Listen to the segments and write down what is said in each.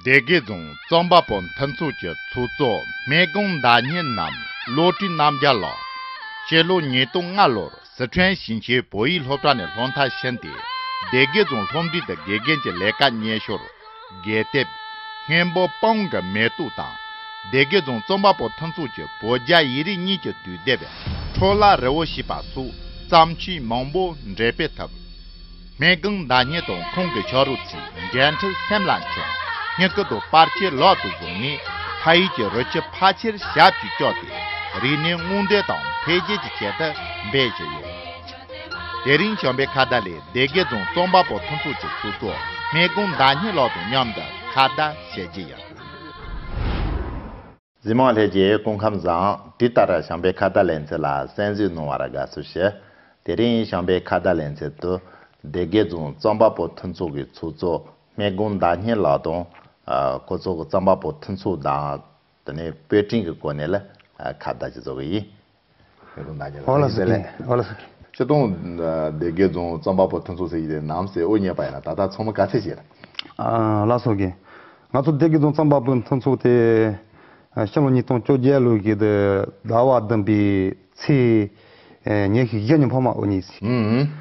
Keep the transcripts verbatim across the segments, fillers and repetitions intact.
སྡེ་དགེ་རྫོང་རྩོམ་པ་པོ་མཐུན་ཚོགས་ཀྱི་ཚོགས་གཙོ་སྨན་ཀུང་ཟླ་སྙན་ནམ་བློ་གྲོས་རྣམ་རྒྱལ་ལགས། སྤྱི་ལོ་ཉིས་སྟོང་ལྔ་ལོར་སི་ཁྲོན་ཞིང་ཆེན་བོད་ཡིག་སློབ་གྲྭ་ནས་སློབ་མཐར་ཕྱིན་ཏེ། སྡེ་དགེ་རྫོང་སློབ་འབྲིང་དུ་དགེ་རྒན་གྱི་ལས་ཀ་གཉེར་ཞོར། དགེ་དེབ། སྔོན་པོ་སྤང་གི་མེ་ཏོག་དང་། སྡེ་དགེ་རྫོང་རྩོམ་པ་པོ་མཐུན་ཚོགས་ཀྱི་བོད་རྒྱ་ཡིག་རིགས་གཉིས་ཀྱི་དུས་དེབ་འཕྲོ་བརླག་རི་བོ་ཞེས་པ་སོགས་བརྩམས་ཆོས་མང་པོ་འགྲེམས་སྤེལ་ཐུབ། སྨན་ཀུང་ཟླ་སྙན་དང་ཁོང་གི་ཕྱག་རོགས་ཚོས་འགན་འཁྲི་སེམས་ལ་འཁྱེར། སྙིང་སྐུ་དང་བར་ཆད་ལག་ཏུ་བཟུང་ནས་ཕ་ཡུལ་གྱི་རི་ཆུ་ཕལ་ཆེར་ཞབས་ཀྱིས་བཅགས་ཏེ་རིག་གནས་སྔོག་འདོན་དང་འཕེལ་རྒྱས་ཀྱི་ཆེད་དུ་འབད་བཞིན་ཡོད། དེ་རིང་བྱམས་པའི་ཁ་བརྡ་ལས་སྡེ་དགེ་རྫོང་རྩོམ་པ་པོ་མཐུན་ཚོགས་ཀྱི་ཚོགས་གཙོ་སྨན་ཀུང་ཟླ་སྙན་ལགས་དང་མཉམ་དུ་ཁ་བརྡ་བྱེད་ཀྱི་ཡོད། གཟིགས་མོ་ལྷན་རྒྱས་སྐུ་ཁམས་བཟང་། དེ་ལྟར་བྱམས་པའི་ཁ་བརྡ་ལེ་ཚན་ལ་གསན་གཟིགས་གནང་བར་དགའ་བསུ་ཞུ། དེ་རིང་བྱམས་པའི་ཁ་བརྡ་ལེ་ཚན་དུ་སྡེ་དགེ་རྫོང་རྩོམ་པ་པོ་མཐུན་ཚོགས་ཀྱི་ཚོགས་གཙོ་སྨན་ཀུང་ཟླ་སྙན་ལགས་དང་། ཨ། ཁོ་ཚོ་གི་རྩོམ་པ་པོ་མཐུན་ཚོགས་དང་། དེ་ནས་དཔེ་སྐྲུན་གྱི་སྐོར་ནས་ལ་ཨ་ཁ་བརྡ་ཅིག་བཟོ་གི་ཡིན། ཨོ་ལགས་སོ་རྒན། ཨོ་ལགས་སོ། སྤྱིར་བཏང་སྡེ་དགེ་རྫོང་རྩོམ་པ་པོ་མཐུན་ཚོགས་ཟེར་གྱི་དེ་ནམ་ཟེར་དབུ་བརྙེས་པ་ཡིན་ན་ད་ལྟ་ཚང་མ་ག་ཚད་ཅིག་རེད། ཨ་ལགས་སོ་རྒན། ང་ཚོ་སྡེ་དགེ་རྫོང་རྩོམ་པ་པོ་མཐུན་ཚོགས་དེ་ཕྱི་ལོ་ཉིས་སྟོང་བཅོ་བརྒྱད་ལོའི་གི་དེ་ཟླ་བ་བདུན་པའི་ཚེས་ཉི་ཤུ་བཞི་ཉིན་ཕ་མ་དབུ་བརྙེས་ཟིན།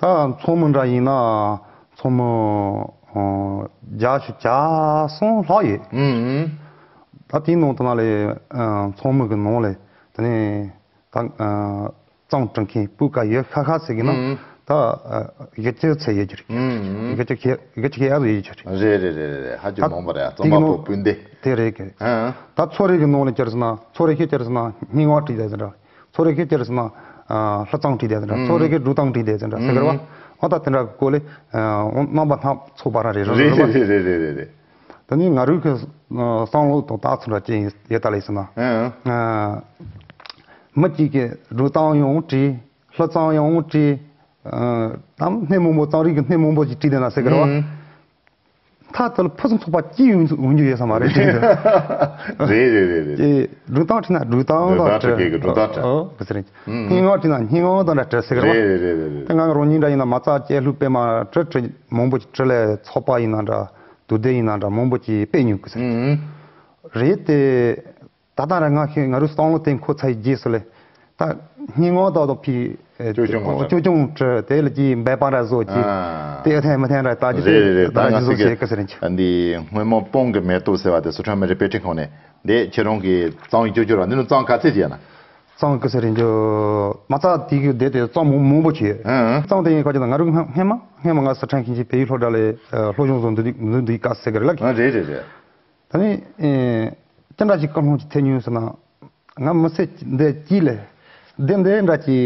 ཨུ་ཨུ། ད་ཚོགས་མི་འདྲ་ཡིན་ན་ཚོགས་མི་ཨ་བརྒྱད་ཅུ་གྱ་གསུམ་ལྷག་ཡོད། ཨུ་ཨུ། ད་དེའི་ནང་དུ་ན་ལས་ཨ་ཚོགས་མི་གི་ནང་ལས་དེ་ནས་ད་ཨ་རྩོམ་འབྲི་མཁན་སྤུས་ཀ་ཡོད་ཤ་ཤ་ཟེར་གི་ན་ཨུ་ཨུ། ད་ཨ་བཞི་བཅུ་ཚད་ཡོད་རྒྱུ་རེད། ཨུ་ཨུ། བཞི་བཅུ་གྱ་བཞི་བཅུ་གྱ་ཡར་ཡོད་རྒྱུ་རེད། རེད་རེད་རེད་རེད། ཧ་ཅང་ད་མང་པོ་རེད། རྩོམ་པ་པོ་སྤུན་ཟླ། དེ་རེད་གི། ཨ་ཨ། ད་ཚོགས་རིག་གི་ནང་ལས་བཅར་སོང་ན་ཚོགས་རིག་ཤེས་བཅར་སོང་ན་སྙན་ངག་བྲིས་བསྡད་ཟིན་འདྲ། ཚོགས་རིག་ཤེས་བཅར་སོང་ན་ཨ་ལྷ་རྩོམ་བྲིས་བསྡད་ཟིན་འདྲ། ཨུ་ཚོགས་རིག་གི་སྒྲུང་གཏམ་བྲིས་བསྡད་ཟིན་འདྲ་ཟེར་གི་རེད་བ། ཨུ་ཨོ་ད་དེ་འདྲ་གི་སྐོར་ལས་ཨ་རྣམ་པ་སྣ་ཚོགས་པ་རང་རེད། རང་རེད་རེད་རེད་རེད་རེད། ད་ནི་ང་རང་གི་ཨ་བསམ་བློ་དང་ལྟ་ཚུལ་འདྲ་ཅིག་ཡོད་ད་ལས་སོང་ན། ཨ་ཨ། མི་གཅིག་གིས་སྒྲུང་གཏམ་ཡང་བྲིས། ལྷ་རྩོམ་ཡང་བྲིས། ཨ་ད་སྣེ་མང་པོ་རྩོམ་རིག་གི་སྣེ་མང་པོ་ཅིག་བྲིས་བསྡད་ན་ཟེར་གི་རེད་བ། ཨུ་ཨུ། མཐའ་དེ་ལ་ཕུན་སུམ་ཚོགས་པ་གཅིག་ཡོང་ཡོང་རྒྱུ་ཡོད་ས་མ་རེད་དྲན་འདུག་རེད་རེད་རེད་རེད། ཀྱེ་སྒྲུང་གཏམ་བྲིས་ན་སྒྲུང་གཏམ་སྒྲུང་གཏམ་དང་བྲིས་བྲིས་གི་སྒྲུང་གཏམ་བྲིས། ཨོ་ག་ཚོད་རེད། ཨུམ། སྙན་ངག་བྲིས་ན་སྙན་ངག་དང་འདྲ་བྲིས་ཟེར་གི་རེད་བ། རེད་རེད་རེད་རེད། དེ་ང་རང་ཉིད་འདྲ་ཡིན་ན་མ་རྩ་སྐྱེས་ལྷུག་པད་མ་བྲིས་བྲིས་མང་པོ་ཅིག་བྲིས་ལས་ཚོགས་པ་ཡིན་ན་འདྲ་དུས་དེབ་ཡིན་ན་འདྲ་མང་པོ་ཅིག་སྤེལ་མྱོང་གི་ཟེར། ཨུམ། རེད་དེ། ད་ལྟ་ར་ང་ཤེས་ང་རུ་སྟོང་ལོ་དེ་འཁོར་ཚར་རྗེས་སུ་ལས། ད་སྙན་ངག་ཏག་ཏག་ཕི། ཅོ་ཅོ་ངོ་ཅོ་ཅོ་བྲི་དེ་ལ་ཅི་འབད་པ་ར་བཟོ་ཅི། ཨ། དེ་ཐེན་མི་ཐེན་ར་ད་ཅི། རེད་རེད་རེད། ད་ད་ང་ཅི་བཟོ་ཟེར་གི་ཅི་ཀི་ཟེར་རིན་ཆི། འདི་སྔོན་མོ་སྤང་གི་མེ་ཏོག་ཟེར་བ་དེ་སི་ཁྲོན་མི་རིགས་དཔེ་སྐྲུན་ཁང་ནས་འདི་ཁྱེད་རང་གི་རྩོམ་ཡིག་ཅོ་ཅོ་ར་འདི་ནི་རྩོམ་ག་ཚད་ཅིག་ཡིན་ན། རྩོམ་ཀི་ཟེར་རིན་ཆི། མ་རྩ་དེ་གི་དེ་དེ་རྩོམ་མང་མང་པོ་ཅིག་ཡོད། ཨ་ཨ། རྩོམ་དེ་ཡིན་ཁ་ཅིག་ད་ང་རུ་སྔ་སྔོན་མ་སྔོན་མ་ང་སི་ཁྲོན་ཁྱིམ་གྱི་བལ་ཡུལ་སློབ་གྲྭ་ལས་སློབ་སྦྱོང་བཟོ་འདི་འདི་འདི་ག་ཟེར་གི་རེད་ལ། ཨ་རེད་རེད་རེད། ད་ནི། ཨེ། ཅི་འདྲ་ཞིག་བཀའ་སློབ་ཅིག་ཐེབས་མྱོང་ཟེར་ན། ང་མི་ཚེ་འདི་སྐྱིད་ལས། འདི་འདི་འདྲ་ཅིག་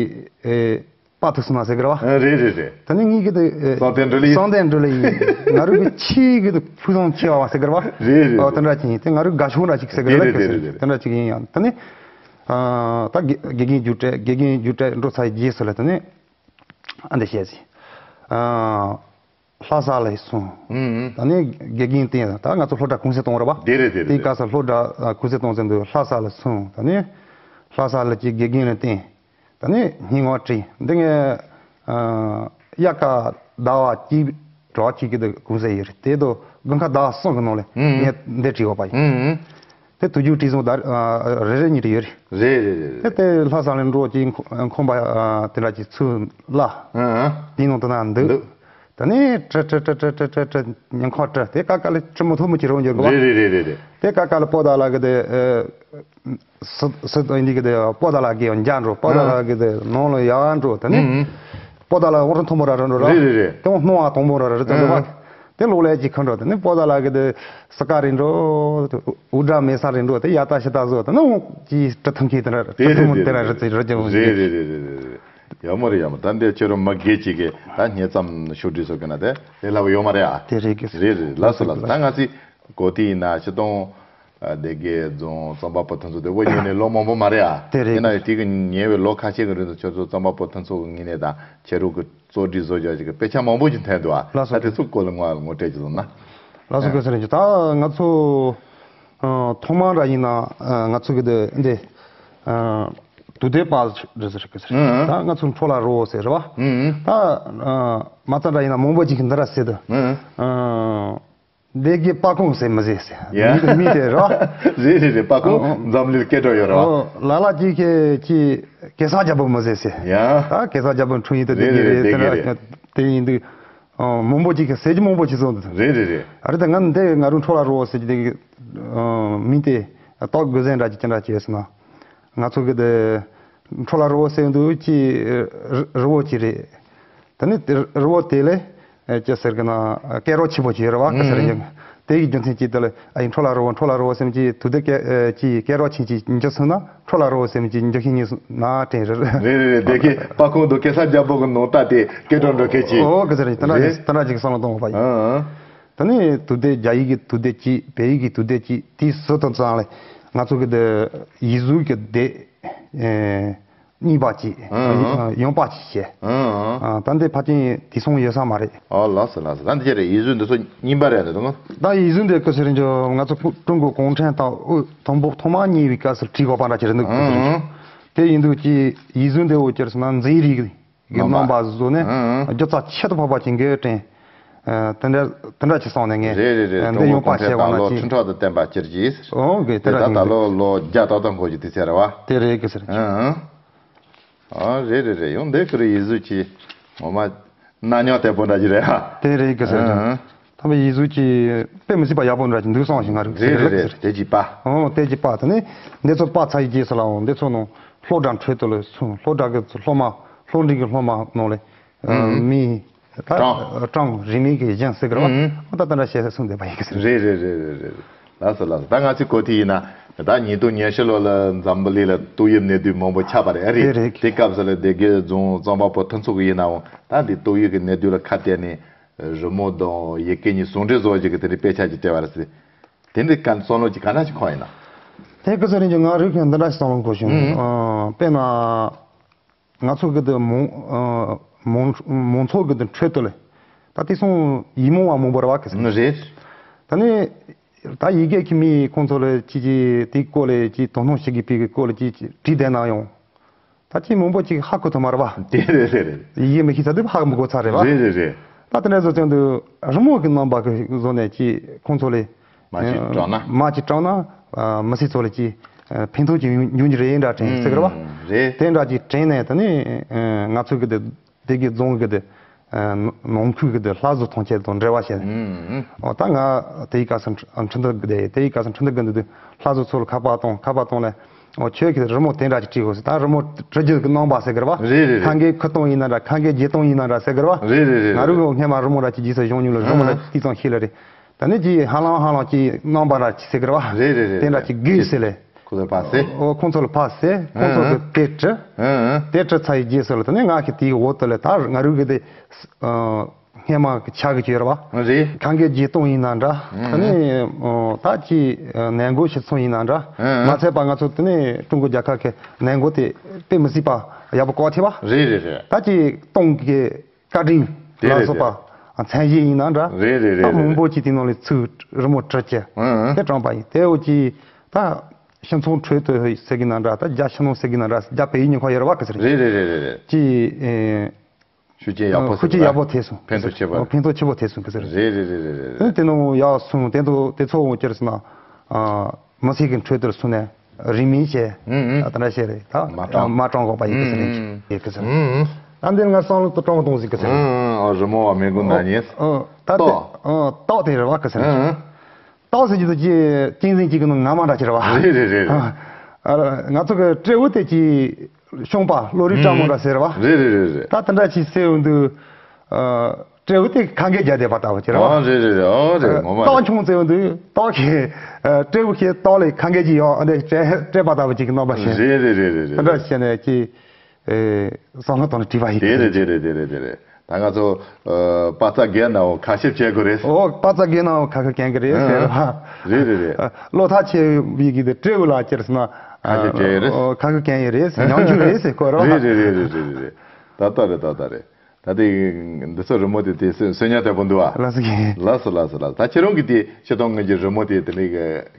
ཨེ། དཔའ་ཐུབ་སོང་ན་ཟེར་གི་རེད་བ། ཨ་རེད་རེད་རེད། ད་ནི་ངའི་གི་དེ། ཨེ། བསམ་གཏན་འགྲོ་ལེ་ཡིན། བསམ་གཏན་འགྲོ་ལེ་ཡིན། ང་རུ་གི་ཆེས་གི་དེ་ཕུགས་བསམ་ཆེ་བ་བ་ཟེར་གི་རེད་བ། རེད་རེད་ཨོ་རེད། དེ་འདྲ་ཅིག་ཡིན་དེ་ང་རུ་དགའ་ཤོས་འདྲ་ཅིག་ཟེར་གི་རེད་རེད་ལ་རེད་རེད་རེད། དེ་འདྲ་ཅིག་ཡིན་ཡང་ད་ནི། ཨ་ད་དགེ་དགེ་རྒན་རྒྱུགས་སྤྲད་དགེ་རྒན་རྒྱུགས་སྤྲད་འགྲོ་ཚར་རྗེས་སུ་ལ་ད་ནི། ཨ་འདི་བཤད་ཟིན། ཨ། ལྷ་ས་ལ་སོང་། ཨུམ་ཨུམ། ད་ནི་དགེ་རྒན་བསྟེན་ད་ང་ཚོ་སློབ་གྲྭ་གུང་སེང་གཏོང་རེད་པ། དེ་རེད་དེ་རེད་དེ་དེ་ག་ས་སློབ་གྲྭ་གུང་སེང་གཏོང་ཚེ་འདུག་ལྷ་ས་ལ་སོང་། ད་ནི་ལྷ་ས་ལ་ཅིག་དགེ་རྒན་ལ་བསྟེན། ད་ནི་སྙན་ངག་བྲིས་འདི་ངས་དབྱར་ཁ་ཟླ་བ་གཅིག་གྲོགས་གཅིག་གི་དུ་གུང་སེང་ཡོད་རེད་དེ་དུ་དགུན་ཁ་ཟླ་བ་གསུམ་གི་ནང་ལ་ངས་འདི་བྲིས་བ་པ་ཡིན། ཨུམ་ཨུམ། དེ་དུས་རྒྱུན་བྲིས་སོང་ད་རེ་རེ་གཉིས་རེ་ཡོད་རེད། རེད་རེད་རེད་རེད། དེ་དེ་ལྷ་ས་ལ་འགྲོ་ཅིག་ཁོམ་པ་དེ་འདྲ་ཅིག་ཚུར་ལ། ཨུམ་ཨུམ། དེའི་ནང་དུ་ན་འདུག་འདུག་ད་ནི་ཀྲི་ཀྲི་ཀྲི་ཀྲི་ཀྲི་ཀྲི་ཉིན་ཁོང་ཀྲི་དེ་ཀ་ཀ་ལ་ཀྲི་མོ་ཐོ་མོ་ཅི་རོ་འཇོག་གི་བ། རེད་རེད་རེད་རེད་རེད། དེ་ཀ་ཀ་ལ་པོ་ད་ལ་གི་དེ་སི་སི་ཨིན་དི་གི་དེ་པོ་ད་ལ་གི་འཇའ་འགྲོ་པོ་ད་ལ་གི་དེ་ནང་ལ་ཡ་འགྲོ་ད་ནི་ཨུམ་ཨུམ། པོ་ད་ལ་འོ་ར་ཐོ་མོ་ར་ར་འགྲོ་ར། རེད་རེད་རེད། དེ་འོ་སྣང་བ་དང་པོ་ར་ར་རེད་དེ་འགྲོ་བ། ཨུམ་ཨུམ། དེ་ལོག་ལས་ཀྱི་ཁ་འགྲོ་ད་ནི་པོ་ད་ལ་གི་དེ་སི་ཀ་རེད་འགྲོ། འུ་དྲ་མེ་ས་རེད་འགྲོ་དེ་ཡ་ད་ཤི་ད་བཟོ་ད་ནི་འོ་ཀྱི་ཀྲི་ཐུང་ཁྱི་དེ་འདྲ་ཀྲི་ཐུང་དེ་འདྲ་རེད་དེ་རེད་དེ་རེད་དེ་རེད་དེ་རེད་དེ་རེད། ཡོད་མ་རེད་ཡོད་མ་རེད། ད་འདི་ཁྱེད་རང་མ་སྒེར་གཅིག་གིས་ད་སྙན་རྩོམ་ཤོག་དྲིལ་བཟོ་གི་ན་དེ་དེ་ལབ་ཡོད་མ་རེད་ཨ། དེ་རེད་གི། རེད་རེད། ལགས་སོ་ལགས་སོ། ད་ང་ཚོས་གོ་དུས་ཡིན་ན་སྤྱིར་བཏང་སྡེ་དགེ་རྫོང་རྩོམ་པ་པོ་མཐུན་ཚོགས་དེ་དབུ་བརྙེས་ནས་ལོ་མང་པོ་མ་རེད་ཨ། དེ་རེད། དེ་ན་དེ་གི་ཉེ་བའི་ལོ་ཁ་ཤས་ཀྱི་རིང་དུ་ཁྱོད་ཚོ་རྩོམ་པ་པོ་མཐུན་ཚོགས་ཀྱི་ངོས་ནས་དང་ཁྱེད་རང་གི་གཙོ་སྒྲིག་བཟོ་རྒྱག་ཅིག་གི་དཔེ་ཆ་མང་པོ་ཅིག་ཐོན་འདུག་ཨ། ལགས་སོ། ད་དེ་ཚོ་སྐོར་ལ་ངོ་ངོ་སྤྲོད་ཅིག་བཟོ་ན། ལགས་སོ། ཨ། དགོས་ཟེར་ནས་ད་ང་ཚོ་ཨ་ཐོག་མར་ར་ཡིན་ན་ཨ་ང་ཚོ་གི་དེ་འདི་ཨ་དུས་དེབ་པ་རེད་ཟེར་གི་ཟེར། ཨ། ད་ང་ཚོ་འཕྲོ་ལ་རོ་ཟེར་རེད་བ། ཨ། ད་ཨ་མ་རྩ་འདྲ་ཡིན་ན་མང་པོ་ཅིག་གི་འདི་ར་ཟེར་དུ། ཨ། ཨ། སྡེ་དགེ་སྤ་ཁོང་ཟེར་མི་ཟེར་ཟེར། ཡ། མི་དེ་མི་དེ་རེད་བ། རེད་རེད་རེད། སྤ་ཁོང་འཛམ་གླིང་སྐད་གྲགས་ཡོད་རེད་བ། ཨོ། ལ་ལ་ཅིག་གིས་ཅིག་གེ་སར་རྒྱལ་པོ་མི་ཟེར་ཟེར། ཡ། ད་གེ་སར་རྒྱལ་པོ་འཁྲུངས་ཡུལ་དེ་སྡེ་དགེ་རེད། སྡེ་དེ་དགེ་འདྲ་རེད། དེ་ཡིན་དུས། ཨོ། མང་པོ་ཅིག་གིས་ཟེར་རྒྱུ་མང་པོ་ཅིག་གསུངས་འདུག་རེད་རེད་རེད། ཨ་རེད། ད་ང་འདི་ང་རང་འཕྲོ་ལ་རི་བོ་ཟེར་རྒྱུ་དེ། ཨོ། མིང་དེ་རྟགས་དགོས་ཟེར་འདྲ་ཅིག་ཅི་འདྲ་བྱས་སོང་ན། ང་ཚོ་གི་དེ་འཕྲོ་ལ་རི་བོ་ཟེར་འདུག་ཅི། རི་བོ་ཅིག་རེད། ད་ནི་དེ་རི་བོ་དེ་ལས། ཨེ། ཅི་ཟེར་གི་ན། སྐད་གྲགས་ཆེན་པོ་ཅིག་ཡོད་རེད་བ། ག་ཟེར་ཡིན། དེ་ཡི་རྒྱུ་མཚན་གྱིས་དེ་ལ། ཨ་ཡིན། འཕྲོ་ལ་རི་བོ། འཕྲོ་ལ་རི་བོ་ཟེར་གྱི་དུ་དེ་སྐད། ཨེ། ཅི་སྐད་གྲགས་ཆེན་ཅིག་འཇུ་སོང་ན། འཕྲོ་ལ་རི་བོ་ཟེར་གྱི་འཇུ་ཤེས་ཉིན་སོང་ན་དྲན་རེད། རེད་རེད་རེད། དེ་གི་སྤ་ཁོང་དུ་གེ་སར་རྒྱལ་པོ་གི་ནང་རྟགས་དེ་སྐད་གྲགས་འགྲོ་མཁན་ཅིག་ཨོ། ག་ཟེར་ཡིན། དེ་འདྲ་ཅིག་རེད། དེ་འདྲ་ཅིག་བསམ་བློ་གཏོང་དགོས་པ་ཡིན། ཨང་། ད་ནི་དུ་དེ་རྒྱ་ཡིག་གི་དུ་དེ་ཅིག་བལ་ཡིག་གི་དུ་དེ་ཅིག་དེའི་ཟུར་དུ་ཙང་ལས་ང་ཚོ་གི་དེ་ཡིག་གཟུགས་ཀྱི་སྡེ། ཨེ། རྙིང་པ་ཅིག་ཨང་། ཡོང་པ་ཅིག་བྱས། ཨང་། ཨ། ད་འདི་ཕལ་ཆེར་དེང་སང་ཡོད་ས་མ་རེད། ཨོ། ལགས་སོ་ལགས་སོ། ད་འདི་ཅི་རེད། ཡིག་གཟུགས་འདི་ཚོ་རྙིང་པ་རེད་འདི་དང་། ད་ཡིག་གཟུགས་འདི་ག་ཟེར་རེད། ང་ཚོ་ཀྲུང་གོ་གུང་ཁྲན་ཏང་དབུ་དང་པོ་ཐོག་མ་གཉིས་པའི་སྐབས་སུ་བྲིས་དགོས་པ་འདྲ་ཅིག་རེད་འདུག་ག་ཟེར་རེད། ཨང་། དེ་ཡིན་དུས་ཀྱི་ཡིག་གཟུགས་འདི་འོ་ཅི་རེད་ཟེར་ན་འཛིན་རིས་ཀྱི་རྣམ་པ་བཟོས་ནས། ཨང་། རྒྱུ་རྩ་ཁྱད་དུ་འཕགས་པ་ཅིག་འགོད་དྲན། ཨ། དེ་འདྲ་དེ་འདྲ་ཅིག་སོང་ནས་ངས། རེད་རེད་རེད། འདི་ཀྲུང་གོ་ཡོང་པ་གུང་ཁྲན་བྱས་པ་ཏང་ན་ལོ་ཅི། ཁྲི་ཕྲག་ཏུ་བསྟན་པ་ཅི་རེད་ཟེར། ཨོ་གི། དེ་འདྲ་ད་ད་ལོ་ལོ་བརྒྱ་ཏག་ཏག་འགོར་རྒྱུ་དེ་ཚེ་རེད་བ། དེ་རེད་གི་ཟེར། ཨང་། ཨ། རེད་རེད་རེད། ཡང་འདི་ཁུ་རི་ཡིག་གཟུགས་ཀྱི་ངོ་མ་གནའ་རྙིང་དེ་པོ་འདྲ་ཅིག་རེད་ཨ། དེ་རེད་གི་ཟེར། ཨང་། ད་མི་ཡིག་གཟུགས་ཀྱི་དཔེ་མི་སྲིད་པ་ཡག་པོ་འདྲ་ཅིག་འདུག་བསམ་ཞིག་ང་རང་རེད་རེད་རེད། དེ་ཅིག་པ། ཨོ། དེ་ཅིག་པ། དེ་ནས་འདི་ཚོ་པ་ཚ་ཡི་རྗེས་སུ་ལའང་འདི་ཚོ་ནང་སློབ་གྲྭ་ཁྲོད་དུ་ལ་སོང་། སློབ་གྲྭ་གི་སློབ་མ། སློབ་འབྲིང་གི་སློབ་མ་ནང་ལ། ཨ། ཨང་། མི། ད་གྲངས། གྲངས་རིས་མེད་ཀྱི་སྦྱིན་སྲེག་རེད་བ། ཨང་། ཨོ། ད་ད་འདྲ་བྱས་གསུངས་བསྡད་པ་ཡིན་གི་ཟེར། རེད་རེད་རེད་རེད་རེད། ལགས་སོ་ལགས་སོ། ད་ང་ཚོའི་གོ་ཐོས་ཡིན་ན། ད་ཉིས་སྟོང་ཉི་ཤུ་ལོ་ལ་འཛམ་བུ་གླིང་ལ་ཏོག་དབྱིབས་ནད་དུག་མང་པོ་ཆགས་པ་རེད་ཨ། རེད། དེ་རེད། དེ་སྐབས་སུ་ལ་སྡེ་དགེ་རྫོང་རྩོམ་པ་པོ་མཐུན་ཚོགས་ཀྱི་ཡིན་ནའང་ད་འདི་ཏོག་དབྱིབས་ཀྱི་ནད་དུག་ལ་ཁ་གཏད་ནས་རི་མོ་དང་ཡི་གེ་གཉིས་ཟུང་འབྲེལ་བཟོ་ཅིག་གི་དེ་འདྲའི་དཔེ་ཆ་ཅིག་སྤྲད་པ་རེད་ཟེར། དེ་འདྲའི་བསམ་བློ་ཅིག་ག་འདྲ་ཞིག་འཁོར་ཡིན་ན། དེ་གི་ཟེར་རིན་གྱི་ང་རིག་གི་འདི་འདྲ་ཞིག་བསམ་བློ་འཁོར་བྱུང་། ཨང་། ཨ། དཔེར་ན། ང་ཚོ་གི་དེ་མང་། ཨ། མང་མང་ཚོགས་གི་དེ་ཁྲོད་དུ་ལ། ད་དེང་སང་ཡིག་རྨོངས་པ་མང་པོ་རེད་བ་གི་ཟེར། རེད། ད་ནི། ད་ཡི་གེ་གི་མི་ཁོང་ཚོ་ལ་ཅིག་ཅིག་དེའི་སྐོར་ལ་ཅིག་དོ་སྣང་བྱེད་དགོས་པའི་གི་སྐོར་ལ་ཅིག་ཅིག་བྲིས་བསྡད་ན་ཡང་། ད་ཅིག་མང་པོ་ཅིག་ཧ་གོ་ཐུབ་མ་རེད་བ། དེ་རེད་རེད་རེད། ཡི་གེ་མི་ཤེས་ཚར་དུས་ཧ་མི་གོ་ཚར་རེད་བ། རེད་རེད་རེད། ད་དེ་འདྲ་བཟོ་ཙང་དུ་རི་མོ་གི་རྣམ་པ་གི་བཟོ་ནས་ཅིག་ཁོང་ཚོ་ལ། མ་ཅིག་དྲངས་ན། མ་ཅིག་དྲངས་ན། ཨ། མི་སེར་ཚོ་ལ་ཅིག་ཨ། ཕན་ཐོགས་ཅིག་ཡོང་ཡོང་རྒྱུ་རེད་འདྲ་དྲན་ཟེར་གི་རེད་བ། ཨང་། རེད། དེ་འདྲ་ཅིག་དྲན་ནས་ད་ནི། ཨ། ང་ཚོ་གི་དེ་སྡེ་དགེ་རྫོང་གི་དེ། ཨ། ནང་ཁུལ་གི་དེ་ལྷ་བཟོ་ཐོན་སྐྱེད་དང་འབྲེལ་བ་བྱས། ཨང་། ཨོ། ད་ང་དེའི་སྐབས་སུ་འཕྲིན་སྟེགས་དེ་དེའི་སྐབས་སུ་འཕྲིན་སྟེགས་འདི་དེ་ལྷ་བཟོ་ཚོ་ལ་ཁ་པར་བཏང་། ཁ་པར་བཏང་ལ། ཨོ། ཁྱོད་ཀྱིས་རི་མོ་དེ་འདྲ་ཅིག་བྲིས་དགོས་ཟེར། ད་རི་མོ་བྲི་རྒྱུ་གི་རྣམ་པ་ཟེར་གི་རེད་བ། རེད་རེད་རེད། ཁ་འགན་ཁུར་སྟངས་ཡིན་ན་འདྲ། ཁ་འགན་འཇལ་སྟངས་ཡིན་ན་འདྲ་ཟེར་གི་རེད་བ། རེད་རེད་རེད། ང་རང་གི་སྔས་མ་རི་མོ་འདྲ་ཅིག་རྗེས་སུ་བཞག་མྱོང་ལ་རི་མོ་འདྲ་ཨང་། དེ་ཙམ་ཤེས་ལ་རེད། ད་ནི་ཅིག་ཧ་ལམ་ཧ་ལམ་ཅིག་རྣམ་པ་འདྲ་ཅིག་ཟེར་གི་རེད་བ། རེད་རེད་རེད། དེ་འདྲ་ཅིག་དགོས་ཟེར་ལེ། ཁོ་ཚོར་ཕར་ཟེར། ཨོ། ཁོང་ཚོ་ལ་ཕར་ཟེར། ཁོང་ཚོ་ཨང་། གི་དེབ་བྲིས། ཨང་། དེབ་བྲིས་ཚར་ཡི་རྗེས་སུ་ལ་ད་ནི་ང་གི་དེའི་འོག་ཏུ་ལ་ད་ང་རང་གི་དེ། ཨ། སྔས་མ་གི་ཆ་གི་ཅིག་ཡོད་རེད་བ། རེད། ཁ་འགན་འཇལ་སྟངས་ཡིན་ན་འདྲ། ཨང་། ད་ནི། ཨོ། ད་ཅིག་ཨ། ནན་སྐུལ་བྱེད་སྟངས་ཡིན་ན་འདྲ། ཨང་། མ་ཚད་པ་ང་ཚོ་དེ་ནས་ཀྲུང་གོ་རྒྱལ་ཁབ་ཀྱི་ནན་སྐུལ་དེ་དཔེ་མི་སྲིད་པ་ཡག་པོ་བཀག་ཐེབས་པ། རེད་རེད་རེད། ད་ཅིག་ཏང་གི་བཀའ་དྲིན་དེ་རེད་ལ་སོགས་པ། དེ་རེད། མཚན་གཞི་ཡིན་ན་འདྲ། རེད་རེད་རེད། ད་མང་པོ་ཅིག་དེ་ནང་ལ་ཚུར་རི་མོ་བྲིས་བྱས། ཨང་། དེ་དྲངས་པ་ཡིན། དེ་འོག་ཅིག་ད་སྤྱི་ཚོགས་ཁྲོད་དུ་ཟེར་གི་ན་འདྲ། ད་རྒྱ་ཕྱི་ནང་ཟེར་གི་ན་འདྲ། རྒྱ་བལ་ཡུལ་གཉིས་ཁ་ཡོད་རེད་བ་གི་ཟེར། རེད་རེད་རེད་རེད་རེད། ཅིག་ཨེ། ཤུགས་རྐྱེན་ཡག་པོ། ཤུགས་རྐྱེན་ཡག་པོ་ཐེབས་སོང་། ཕན་ཐོགས་ཆེ་བ། ཕན་ཐོགས་ཆེ་བོ་ཐེབས་སོང་གི་ཟེར། རེད་རེད་རེད་རེད་རེད། དེ་ནང་ཡག་སོང་། དེ་ཚོ་དེ་ཚོ་འོང་ཁྱེར་སོང་ན། ཨ། མི་སེར་གྱི་ཁྲོད་དུ་སོང་ནས་རིས་མེད་བྱས། ཨང་ཨང་། ད་ལྟ་བྱས་རེད་ད། མ་དྲངས། མ་དྲངས་དགོས་པ་ཡིན་གི་ཟེར། ཨང་ཨང་། ཡིན་གི་ཟེར། ཨང་ཨང་། ད་འདིར་ང་བསམ་བློ་དུ་དྲང་གཏོང་ཟིག་གི་ཟེར། ཨང་ཨང་། ཨ། རི་མོ་བ་མི་དགོས་ན་ཉེས། ཨ། ད་དེ། ཏོག་ཨ། ཏོག་དེ་རེད་བ་གི་ཟེར། ཨང་ཨང་། ཏོག་ཟེར་གྱི་འདུག་ཅེས་གཅན་གཟན་གཅིག་གི་ནང་ང་མ་འདྲ་ཅིག་རེད་བ། རེད་རེད་རེད་རེད། ཨ། ང་ཚོ་གི་སྤྲེའུ་དེ་ཅིག་ཤོང་པ་བློ་རིག་སྤྲང་མོ་འདྲ་ཟེར་བ། རེད་རེད་རེད་རེད། ད་དེ་འདྲ་ཅིག་ཟེར་འོང་དུས། ཨ། སྤྲེའུ་དེ་ཁ་འགེལ་རྒྱག་བསྡད་པ་ལྟ་བུ་ཅིག་རེད་བ། ཨ། རེད་རེད་རེད། ཨོ་རེད། ངོ་མ་རེད། ཏོག་མཆོང་ཟེར་འོང་དུས་ཏོག་གིས། ཨ། སྤྲེའུ་ཁྱེད་ཏོག་ལས་ཁ་འགེལ་གྱི་ཡོད། ཨ་ནི་སྤྲད་སྤྲད་པ་ལྟ་བུ་ཅིག་གི་རྣམ་པ་ཞིག་རེད་རེད་རེད་རེད་རེད། དེ་འདྲ་བྱས་ནས་ཅིག་ཨེ། བསམ་བློ་བཏང་ནས་བྲིས་པ་ཡིན། དེ་རེད་དེ་རེད་དེ་རེད་དེ་རེད། ད་ང་ཚོ། ཨ། པ་ཙ་རྒན་ནའོ་ཁ་ཤས་བྱེད་དགོས་རེད། ཨོ། པ་ཙ་རྒན་ནའོ་ཁ་ཤས་གན་གི་རེད་ཟེར་བ། རེད་རེད་རེད། ཨ། བློ་ཐག་ཆད་པའི་གི་དེ་སྤྲེའུ་ལ་ཅིར་སོང་ན། ཁ་ཤས་བྱེད་ཡོད་རེད། ཨོ། ཁ་ཤས་གན་ཡོད་རེད་ཟེར། ཉམས་རྒྱུ་རེད་ཟེར་གོ་ར། རེད་རེད་རེད་རེད་རེད་རེད། ད་ལྟ་རེད་ད་ལྟ་རེད། ད་དེ་འདི་ཚོ་རི་མོ་དེ་དེ་གསོན་གསོན་ཉམས་དོད་པོ་འདུག་ཨ། ལགས་སོ་རྒན། ལགས་སོ་ལགས་སོ་ལགས་སོ། ད་ཁྱེད་རང་གི་དེ་སྤྱིར་བཏང་ངོས་ཀྱི་རི་མོ་དེ་དེ་ནས་ག་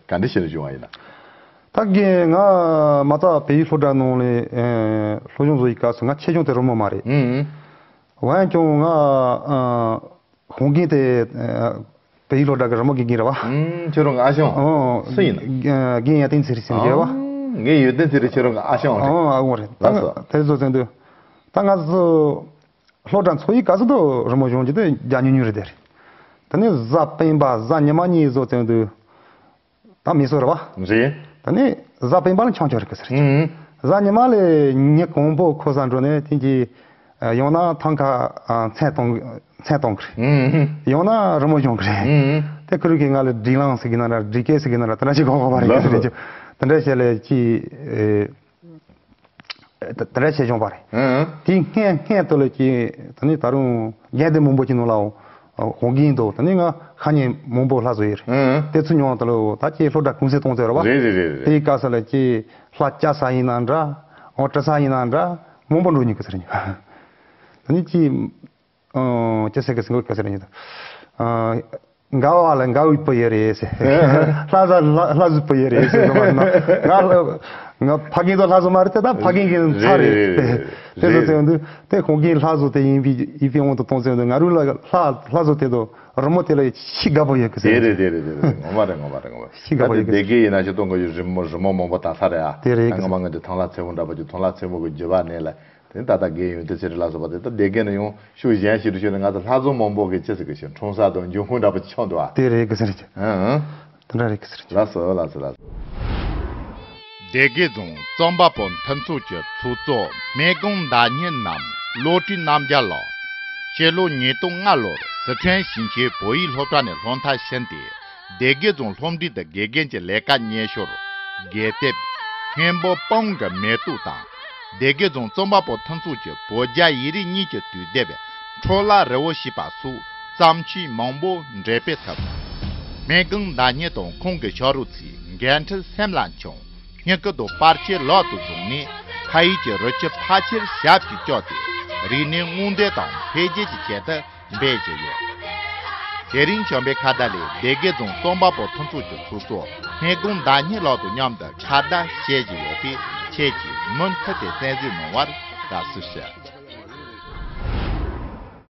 འདྲ་ཞིག་བྱུང་བ་ཡིན་ན། ད་རྒན་ང་མ་རྩ་བལ་ཡུལ་སློབ་གྲྭ་ནང་ལ། ཨེ། སློབ་སྦྱོང་བཟོ་ཡི་སྐབས་སུ་ང་ཆེ་ཆུང་དེ་རི་མོ་མ་རེད། ཨང་། འོན་ཀྱང་ང་། ཨ། ཧོང་ཀིང་དེ། ཨ། བོད་ཡིག་སློབ་གྲྭ་གི་རི་མོ་དགེ་རྒན་རེད་བ། ཨུམ། ཁྱོད་རང་གི་ཨ་ཞང་། ཨོ། སུ་ཡིན་ན། རྒན་ཡ་བསྟན་འཛིན་རིག་ཟེར་མཁན་རེད་བ། ཨང་། ངའི་ཡོན་ཏན་ཚེ་རིང་ཁྱོད་རང་གི་ཨ་ཞང་རེད། ཨོ། ཨ་ཁུ་རེད། ལགས་སོ། དེ་ཚོ་ཚན་དུ། ད་ང་ཚོ་སློབ་གྲྭ་འཚོགས་ཡིག་ག་ཚོད་དུ་རི་མོ་གཞུང་གི་དེ་རྒྱ་ཉུང་ཉུང་རེད་དེ་རེད། དེ་ནས་གཟའ་སྤེན་པ་གཟའ་ཉི་མ་གཉིས་བཟོ་ཚན་དུ། ད་མི་སོ་རེད་བ། རེད། ད་ནི་གཟའ་སྤེན་པ་ལ་ཆང་ཆོག་རེད་གི་ཟེར། ཨུམ། གཟའ་ཉི་མ་ལས་ཉི་གང་པོ་ཁོ་ས་འགྲོ་ནས་དེང་གི་ཡང་ན་ཐང་ཁ་མཚན་གཏོང་མཚན་གཏོང་གི་རེད། ཨུམ། ཡང་ན་རི་མོ་གཞུང་གི་རེད། ཨུམ། དེ་ཁུ་རུ་གི་ང་ལ་སྒྲིག་ལམ་ཟེར་གི་ན་ར་སྒྲིག་སྐད་ཟེར་གི་ན་ར་དེ་འདྲ་ཞིག་གོ་གོ་བ་རེད་གི་ཟེར་རེད། དེ་འདྲ་བྱས་ལས་ཀྱི། དེ་འདྲ་བྱས་བྱུང་བ་རེད། ཨང་། དེའི་སྔན་སྔན་དུ་ལ་ཀྱི་ད་ནི་ད་རུང་རྒན་དེ་མང་པོ་ཅིག་ནང་ལའོ། ཧོང་གིན་དུ་ད་ནི་ང་ཁ་ཉིན་མང་པོ་ལྷ་བཟོ་ཡོད་རེད། ཨང་། དེ་ཚོ་ཉོ་ད་ལོ་ད་ཀྱི་སློབ་གྲྭ་གུང་སེང་གཏོང་ཚོད་རེད་བ། རེད་རེད་རེད་རེད། དེའི་སྐབས་སུ་ལ་ཀྱི་ལྷ་བཅའ་ས་ཡིན་ན་འདྲ། འོ་བྲི་ས་ཡིན་ན་འདྲ། མང་པོ་འགྲོ་ཉུག་གི་ཟེར་ཉུག་ད་ནི་ཀྱི། ཨོ། ཅི་ཟེར་གི་ཟིན་གོ་ག་ཟེར་ཉིད། ཨ། དགའ་བ་ལ་དགའ་བའི་བུ་ཡོད་རེད་ཟེར། ལྷ་ས་ལྷ་ལྷ་ཟུ་བུ་ཡོད་རེད་ཟེར་ང་ལ་ང་ཕ་གི་ཚོ་ལྷ་ཟུ་མ་རེད་དེ་ད་ཕ་གི་གི་ཚ་རེད། རེད་རེད་རེད། དེ་ཚོ་ཟེར་འདུག་དེ་ཁོང་གི་ལྷ་ཟུ་དེ་ཡིན་པའི་ཡིན་པའི་དབང་དུ་གཏོང་ཟེར་འདུག་ང་རུ་ལ་ལྷ་ལྷ་ཟུ་དེ་ཚོ་རི་མོ་དེ་ལ་ཤི་དགའ་པོ་ཡོད་གི་ཟེར། དེ་རེད་དེ་རེད་དེ་རེད། ངོ་མ་རེད་ངོ་མ་རེད་ངོ་མ། ཤི་དགའ་པོ་ཡོད་གི་ཟེར། སྡེ་དགེ་ཡིན་ན་ཤི་སྟོང་གི་རི་མོ་རི་མོ་མང་པོ་དག་ས་རེད་ཨ། དེ་རེད་གི་ཟེར། ང་མ་ང་དེ་ཐང་ལྷ་ཚེ་བོ་འདྲ་པོ་ཅིག་ཐང་ལྷ་ཚེ་བོ་གི་བརྒྱུད་པ་ནས་ལ། དེ་ད་ལྟ་རྒན་ཡོན་ཏན་ཚེ་རིང་ལ་སོགས་པ་དེ་ད་སྡེ་དགེ་ནས་ཡང་ཤུགས་གཞན་ཞིག་ཏུ་ཤོར་ནས་ང་ཚོ་ལྷ་བཟོ་མང་པོ་གི་ཅི་ཟེར་གི་ཞིག་འཁྲུངས་ས་དང་འབྱུང་ཁུངས་འདྲ་པོ་ཆགས་འདུག་ཨ། དེ་རེད་གི་ཟེར་གི། ཨང་ཨང་། དེ་འདྲ་རེད་གི་ཟེར་གི། ལགས་སོ་ལགས་སོ་ལགས་སོ། སྡེ་དགེ་རྫོང་རྩོམ་པ་པོ་མཐུན་ཚོགས་ཀྱི་ཚོགས་གཙོ་སྨན་གུང་ཟླ་ཉི་ནམ་བློ་གྲོས་རྣམ་རྒྱལ་ལགས། ཕྱི་ལོ་ཉིས་སྟོང་ལྔ་ལོར་སི་ཁྲོན་ཞིང་ཆེན་བོད་ཡིག་སློབ་གྲྭ་ནས་སློབ་མཐར་ཕྱིན་ཏེ། སྡེ་དགེ་རྫོང་སློབ་འབྲིང་དུ་དགེ་རྒན་གྱི་ལས་ཀ་གཉེར་ཞོར། དགེ་དེབ། སྔོན་པོ་སྤང་གི་མེ་ཏོག་དང་། སྡེ་དགེ་རྫོང་རྩོམ་པ་པོ་མཐུན་ཚོགས་ཀྱི་བོད་རྒྱ་ཡིག་རིགས་གཉིས་ཀྱི་དུས་དེབ་འཕྲོ་བརླག་རི་བོ་ཞེས་པ་སོགས་བརྩམས་ཆོས་མང་པོ་འགྲེམས་སྤེལ་ཐུབ། སྨན་གུང་ཟླ་ཉི་དང་ཁོང་གི་ཕྱག་རོགས་ཚོས་འགན་འཁྲི་སེམས་ལ་འཆང་། སྨྱུ་གུ་དང་པར་ཆས་ལག་ཏུ་བཟུང་ནས་ཕ་ཡུལ་གྱི་རི་ཆུ་ཕལ་ཆེར་ཞབས་ཀྱིས་བཅགས་ཏེ་རིག་གནས་སྔོག་འདོན་དང་འཕེལ་རྒྱས་ཀྱི་ཆེད་དུ། འབད་བཞིན་ཡོད། དེ་རིང་བྱམས་པའི་ཁ་བརྡ་ལས་སྡེ་དགེ་རྫོང་རྩོམ་པ་པོ་མཐུན་ཚོགས་ཀྱི་ཚོགས་གཙོ་སྨན་གུང་ཟླ་ཉི་ལགས་དང་མཉམ་དུ་ཁ་བརྡ་བྱེད་བཞིན་ཡོད་པས་ཁྱེད་ཀྱིས་མུ་མཐུད་དེ་གསན་གཟིགས་གནང་བར་དགའ་བསུ་ཞུ།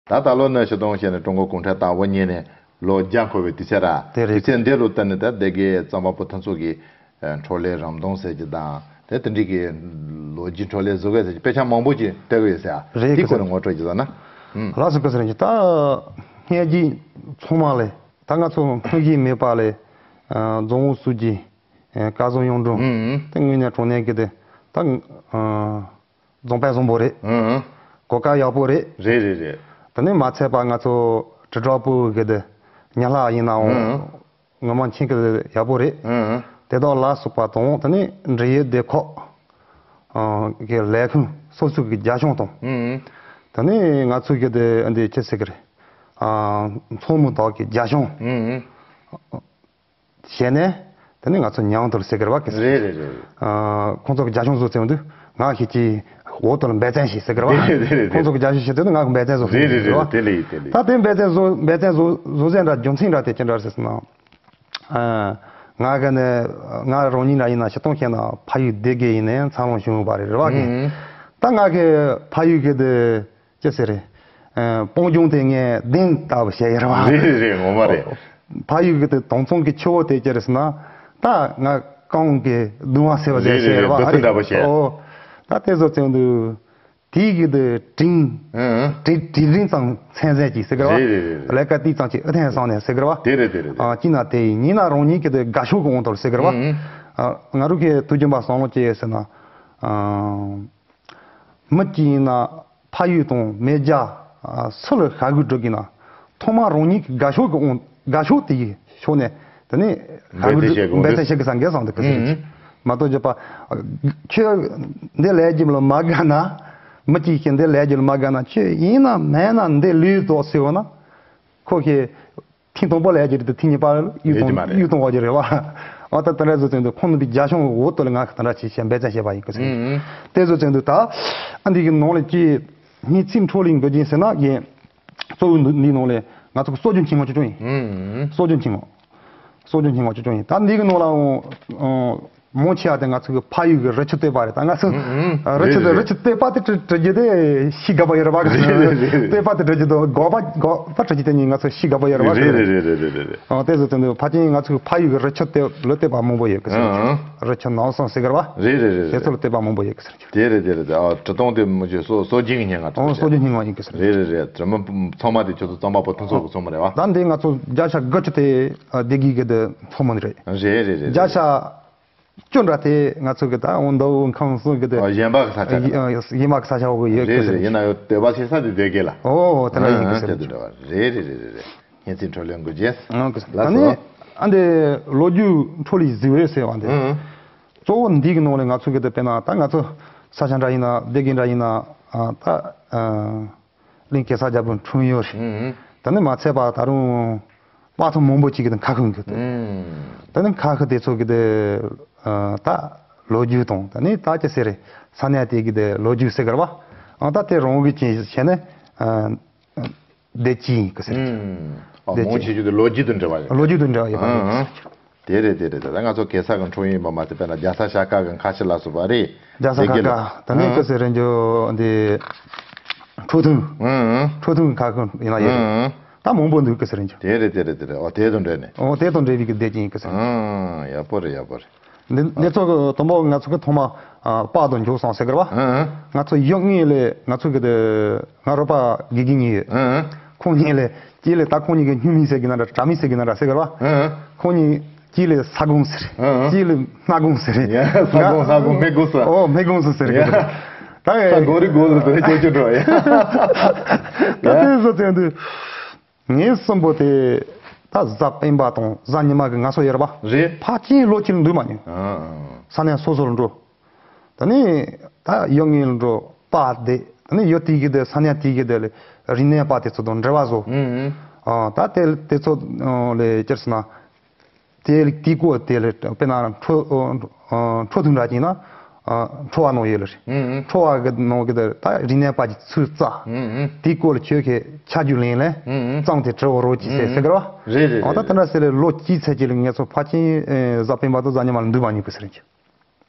ད་ད་ལོ་ནི་ཆིག་སྟོང་དགུ་བརྒྱ་ནས་ཀྲུང་གོ་གུང་ཁྲན་ཏང་དབུ་བརྙེས་ནས་ལོ་བརྒྱ་འཁོར་བའི་དུས་ཚོད་ར། དེ་རེད། དུས་ཚོད་འདི་ལོ་བསྟུན་ནས་ད་སྡེ་དགེ་རྩོམ་པ་པོ་མཐུན་ཚོགས་ཀྱི་འཕྲོ་ལས་རིམ་སྟོན་ཟེར་གྱི་དང་དེ་དེ་འདྲའི་གི་ལོ་རྒྱུས་འཕྲོ་ལས་བཟོ་དགོས་ཟེར་གྱི་དཔེ་ཆ་མང་པོ་ཅིག་སྤྲད་གི་ཡོད་ཟེར་ཨ། རེད་དེ་གི་སྐོར་ཟེར། ནས་ངོ་སྤྲོད་ཅིག་བཟོ་ན། ཨུམ། ལགས་སོ་གི་ཟེར་གྱི་ད་སྔས་ཀྱི་ཚང་མ་ལས་ད་ང་ཚོ་སྔོན་གྱི་མེད་པ་ལས་རྫོང་ཨུ་སུ་གྱི་བཀའ་ཟུར་གཡུང་དྲུང་ཨུམ། དེ་དངོས་གནས་དྲང་གནས་གི་དེ་ད་རྫོང་དཔོན་བཟང་པོ་རེད། ཨུམ། གོ་སྐབས་ཡག་པོ་རེད། རེད་རེད་རེད། དེ་ནས་མ་ཚད་པ་ང་ཚོ་དྲིལ་བསྒྲགས་པུའུ་གི་དེ་ཉ་ལྷ་ཡིན་ནའང་ཨུམ། ངོ་མ་མཁྱེན་གི་ཡག་པོ་རེད། ཨང་ཨང་། དེ་དག་ལ་སོགས་པ་དང་དེ་ནས་འབྲེལ་ཡོད་སྡེ་ཁག་ཨང་གི་ལས་ཁུངས་སོ་སོ་གི་རྒྱ་གཞུང་དང་། ཨང་། དེ་ནས་ང་ཚོ་གི་དེ་འདི་ཅི་ཟེར་གི་རེད། ཨང་། ཚོགས་མི་དག་གི་རྒྱ་གཞུང་། ཨང་ཨང་། བྱས་ནས་དེ་ནས་ང་ཚོ་ཉང་དུར་ཟེར་གི་རེད་བ་གི་ཟེར། རེད་རེད་རེད། ཨང་། ཁོང་ཚོ་གི་རྒྱ་གཞུང་བཟོ་ཚེ་འདུག་ང་ཁྱེད་ཀྱི་འོག་ཏུ་ལ་འབད་བརྩོན་བྱེད་ཟེར་གི་རེད་བ། རེད་རེད་རེད། ཁོང་ཚོ་གི་རྒྱ་གཞུང་བྱེད་དུས་ང་གི་འབད་བརྩོན་བཟོ་ཟེར་གི་རེད་རེད་རེད། རེད་བ། དེ་ལས་ཡིན་དེ་ལས་ཡིན། ད་དེ་འབད་བརྩོན་བཟོ་འབད་བརྩོན་བཟོ་བཟོ་ཟེར་འདྲ་རྒྱུ་མཚན་འདྲ་དེ་ཅི་འདྲ་ཟེར་ན། ཨ། ང་གི་ནི་ང་རང་ཉིད་འདྲ་ཡིན་ན་ཕྱི་གཏོང་བྱས་ན་ཕ་ཡུལ་སྡེ་དགེ་ཡིན་ནའི་འཚར་ལོངས་བྱུང་ཡོད་པ་རེད་རེད་བ་གི། ཨང་། ད་ང་གི་ཕ་ཡུལ་གི་དེ་ཅི་ཟེར་རེད། ཨ། སྤང་ལྗོངས་དེ་ངས་གདན་ལྟ་བུ་བྱས་ཡོད་རེད་བ། རེད་རེད་རེད། ངོ་མ་རེད། ཕ་ཡུལ་གི་དེ་དྭངས་གཙང་གི་ཆུ་བོ་དེ་ཅི་རེད་ཟེར་ན། ད་ང་གངས་གི་གདུང་བ་ཟེར་བ་ཟེར་རེད་བྱས་ཡོད་རེད་བ། རེད་རེད། འདི་ལྟ་བུ་བྱས། ཨོ། ད་དེ་ཚོ་ཚེ་འདུག་དེའི་གི་དེ་དྲིན། ཨང་ཨང་། དྲིན་དྲིན་རིན་ཙམ་མཚན་ཟད་ཀྱིས་ཟེར་གི་རེད་བ། རེད་རེད་རེད་རེད། ལས་ཀ་དེ་ཙམ་གྱིས་ཨི་ཐན་སོང་ནས་ཟེར་གི་རེད་བ། དེ་རེད་དེ་རེད་དེ། ཨ། གཅིག་ན་དེ་ཡིན། གཉིས་ན་རང་ཉིད་ཀྱི་དེ་དགའ་ཕྱོགས་ཀྱི་དབང་དུ་ཟེར་གི་རེད་བ། ཨང་ཨང་། ཨ། ང་རང་གི་ཐུགས་རྒྱུད་པ་བསམ་བློ་ཅི་ཡོད་ཟེར་ན། ཨ། མི་གཅིག་ཡིན་ན་ཕ་ཡུལ་དང་མེས་རྒྱལ། ཨ། སུ་ལ་ཤ་གུ་སྒྲུབ་ཀྱི་ན། ཐོག་མར་རང་ཉིད་ཀྱི་དགའ་ཕྱོགས་ཀྱི་དབང་དགའ་ཕྱོགས་དེ་ཡི་ཕྱོགས་ནས་དེ་ནས་འབད་བརྩོན་བྱེད་དགོས། འབད་བརྩོན་བྱེད་དགོས་བསམ་གི་བསམ་འདུག་གི་ཟེར། ཨང་ཨང་། མ་གཏོགས་བརྗོད་པ། ཁྱོད་འདི་ལས་རྒྱུ་ལ་མ་དགའ་ན། མི་གཅིག་གིས་འདི་ལས་རྒྱུ་ལ་མ་དགའ་ན་ཁྱོད་ཡིན་ན་མེད་ན་འདི་ལུས་དོགས་ཟེར་བ་ན། ཁོ་གིས་ཐེངས་དང་པོ་ལས་རྒྱུ་རེད་དེ་ཐེངས་གཉིས་པ་གཡུག་གཏོང་གཡུག་གཏོང་བ་རྒྱུ་རེད་བ། འོ་ད་དེ་འདྲ་བཟོ་ཚེ་འདུག་ཁོང་རྣམ་པའི་རྒྱ་གཞུང་འོག་ཏུ་ལ་ང་གི་དེ་འདྲ་བྱེད་བྱེད་འབད་བརྩོན་བྱས་པ་ཡིན་གི་ཟེར། ཨང་ཨང་། དེ་བཟོ་ཚེ་འདུག་ད་ཨ་འདི་གི་ནང་ལ་ཅི་ངའི་ཚིག་འཕྲོ་ལིང་འབུ་ཅན་ཟེར་ན་རྒན། གཙོ་བོ་འདི་འདིའི་ནང་ལས་ང་ཚོ་གི་གསོ་རྒྱུ་མཁྱེན་ངོ་ཅོ་ཅོ་ཡིན། ཨང་ཨང་། གསོ་རྒྱུ་མཁྱེན་ངོ་། གསོ་རྒྱུ་མཁྱེན་ངོ་ཅོ་ཅོ་ཡིན། ད་འདི་གི་ནང་ལའང་། ཨང་། མང་ཆེ་བ་དེ་ང་ཚོ་གི་ཕ་ཡུལ་གྱི་རི་ཆུ་སྟོད་པ་རེད། ད་ང་ཚོ་ཨུ་ཨུ། རི་ཆུ་རེད་དེ་རེད། རི་ཆུ་སྟོད་པ་དེ་བྲི་བྲི་རྒྱུ་དེ་ཤི་དགའ་པོ་ཡོད་རེད་བ། རེད་རེད་རེད། སྟོད་པ་དེ་བྲི་རྒྱུ་དང་སྒོག་པ་སྒོག་པ་བྲི་རྒྱུ་དེ་ནི་ང་ཚོ་ཤི་དགའ་པོ་ཡོད་རེད་བ། རེད་རེད་རེད། ཨོ་དེ་ཚོ་དེ་འདུག་ཕལ་ཆེར་ང་ཚོ་གི་ཕ་ཡུལ་གྱི་རི་ཆུ་སྟོད་ལ་སྟོད་པ་མང་པོ་ཡོད་གི་ཟེར། ཨུ་ཨུ། རི་ཆུ་ནགས་གསེང་ཟེར་གི་རེད་བ། རེད་རེད་རེད། དེ་ཚོ་ལ་སྟོད་པ་མང་པོ་ཡོད་གི་ཟེར། དེ་རེད་དེ་རེད་དེ། ཨ་བྲི་སྟངས་དེ་མི་བརྗེད། སོ་སོ་རྒྱུན་གྱི་སྙན་ངག་ཨོ་སོ་རྒྱུན་སྙན་ངག་ཡིན་གི་ཟེར། རེད་རེད་རེད། དེ་མི་ཚང་མ་དེ་ཁྱོད་ཚོ་རྩོམ་པ་པོ་ཐུན་ཚོགས་ཀྱི་རྩོམ་པ་རེད་བ། ད་འདི་ང་ཚོ་བརྒྱ་ཆ་དགུ་བཅུ་དེ་ཨ་བདེ་སྐྱིད་ཀྱི་དེ་ཚོགས་མི་རེད། རེད་རེད་རེད། བརྒྱ་ཆ་བཅུ་འདྲ་དེ་ང་ཚོ་གི་ད་འོ་མདོ་དབུས་ཁམས་གསུམ་གི་དེ་ཨ་གཞན་པ་གི་ས་ཆ་རེད། ཨ་གཞན་པ་གི་ས་ཆ་འོག་གི་ཡོད་རེད་གི་རེད། ཟེར། ཡིན་ན་ཡང་སྟོད་པ་ཆེ་ས་དེ་བདེ་སྐྱིད་ལ། ཨོ་དེ་འདྲ་ཡིན་གི་ཟེར། ཨ་ཨ་དེ་འདྲ་བ་རེད་རེད་རེད་རེད། བརྙན་འཕྲིན་འཕྲོ་ལེན་དགོས་རྗེས། ཨང་ཀི་ལགས་ད་ནི་སོ། ཨ་འདི་ལོ་རྒྱུས་འཕྲོ་ལས་གཟིགས་རེད་ཟེར་བ་འདི། ཨང་། གཙོ་བོ་འདི་གི་ནང་ལ་ང་ཚོ་གི་དེ་དཔེར་ན་ད་ང་ཚོ་ས་ཆ་འདྲ་ཡིན་ན་སྡེ་དགེ་འདྲ་ཡིན་ན་ཨ་ད་ཨ་གླིང་གེ་སར་རྒྱལ་པོའི་འཁྲུངས་ཡུལ་རེད། ཨང་། ད་ནི་མ་ཚད་པ་ད་རུང་དཔའ་ཐང་མང་པོ་ཅིག་གི་དེ་ཁ་ཤས་འདུག་ཨང་། ད་ནི་ཁ་ཤས་དེ་ཚོ་གི་དེ་ཨ་ད་ལོ་རྒྱུས་དང་ད་ནི་ད་ཅི་ཟེར་རེད། ས་གནས་དེ་གི་དེ་ལོ་རྒྱུས་ཟེར་གི་རེད་བ། ཨ་ད་དེ་རང་གི་ཅིག་བྱས་ནས་ཨ། སྡེ་གཅིག་ཡིན་གི་ཟེར། ཨུམ། ཨ་སྡེ་མང་གཅིག་ཆེ་ཤོས་དེ་ལོ་རྒྱུས་དང་འབྲེལ་བ་ཡོད། ལོ་རྒྱུས་དང་འབྲེལ་བ་ཡོད་པ་རེད། ཨུམ། དེ་རེད་དེ་རེད། ད་ལྟ་ང་ཚོ་གེ་སར་གྱི་འཁྲུངས་ཡུལ་ཡིན་པ་མ་ཟད་དཔེར་ན་རྒྱལ་ས་ཤར་ཁ་གི་ཁ་ཆེ་ལ་སོགས་པ་རེད། རྒྱལ་ས་དེ་ཤར་གི་ལ། ཁ་ད་ནི་ཨུམ་གི་ཟེར་རེད་འཇོ་འདི། ཁྲོ་ཐུང་། ཨུམ། ཁྲོ་ཐུང་ཁ་ཁ་ཡིན་ན་ཡོད་རེད། ཨུམ། ད་མང་པོ་འདུག་གི་ཟེར་རེད་འཇོ། དེ་རེད་དེ་རེད་དེ་རེད། ཨོ་དེ་དང་འབྲེལ་ནས། ཨོ་དེ་དང་འབྲེལ་བའི་གི་སྡེ་གཅིག་ཡིན་གི་ཟེར་རེད་འཇོ། ཨུམ། ཡག་པོ་རེད་ཡག་པོ་རེད། འདི་འདི་ཚོ་གི་དང་པོ་ང་ཚོ་གི་ཐོག་མ་ཨ་དཔའ་དང་འཇོག་སོང་ཟེར་གི་རེད་བ། ཨང་། ང་ཚོ་ཡབ་གཉིས་ལས་ང་ཚོ་གི་དེ་ང་རོགས་པ་དགེ་རྒན་གཉིས་ཡོད། ཨང་། ཁོང་གཉིས་ལས་གཅིག་ལས་ད་ཁོང་གཉིས་ཀྱི་སྨྱུག་མིང་ཟེར་གི་ན་འདྲ་དྲ་མིག་ཟེར་གི་ན་འདྲ་ཟེར་གི་རེད་བ། ཨང་། ཁོང་གཉིས་གཅིག་ལས་ས་སྒོང་ཟེར། ཨང་། གཅིག་ལས་སྣ་སྒོང་ཟེར། ཡ་ས་སྒོང་ས་སྒོང་མེ་སྒོང་ཟེར། ཨོ་མེ་སྒོང་ཟེར་ཟེར་གི་ཡ་རེད། ད་ས་སྒོང་རི་སྒོང་ཟེར་ཟེར་ཅོ་ཅོ་འགྲོ་ཡ། ད་དེ་བཟོ་དེ་འདུག་ངའི་གསུམ་པོ་དེ་ད་གཟའ་སྤེན་པ་དང་གཟའ་ཉི་མ་གི་ང་སོ་ཡོད་རེད་པ། རེད། ཕལ་ཆེར་ལོ་གཅིག་ལ་འདུག་མ་མྱོང་། ཨང་ཨང་། ས་གནས་སོ་སོ་ལ་འགྲོ། ད་ནི་ད་ཡབ་གཉིས་ལ་འགྲོ་པ་དེ་ད་ནི་ཡབ་དེ་གི་དེ་ས་གནས་དེ་གི་དེ་ལ་རིག་གནས་པ་དེ་ཚོ་དང་འབྲེལ་བ་བཟོ། ཨང་ཨང་། ཨ་ད་དེ་དེ་ཚོ་ལ་ཅི་ཟེར་ན། དེ་དེའི་སྐོར་དེ་ལ་དཔེར་ན་ཁྲོ་ཁྲོ་ཐུང་འདྲ་ཅིག་ན་ཁྲོ་བ་ནང་ཡོད་ལ་རེད། ཁྲོ་བ་གི་ནང་གི་དེ་ད་རིག་གནས་པ་ཅིག་ཚུར་བཙལ། དེའི་སྐོར་ལ་ཁྱོད་ཀྱི་ཆ་རྒྱུས་ལེན་ལས་བརྩམས་ཏེ་བྲི་བ་རོགས་གྱིས་ཟེར་ཟེར་གི་རེད་བ། རེད་རེད། འོ་ད་དེ་འདྲ་ཟེར་ལས་ལོ་གཅིག་ཚད་ཅིག་ལ་ངས་ཚོ་ཕལ་ཆེར་གཟའ་སྤེན་པ་དང་གཟའ་ཉི་མ་ལ་འདུག་མ་མྱོང་གི་ཟེར་གྱི།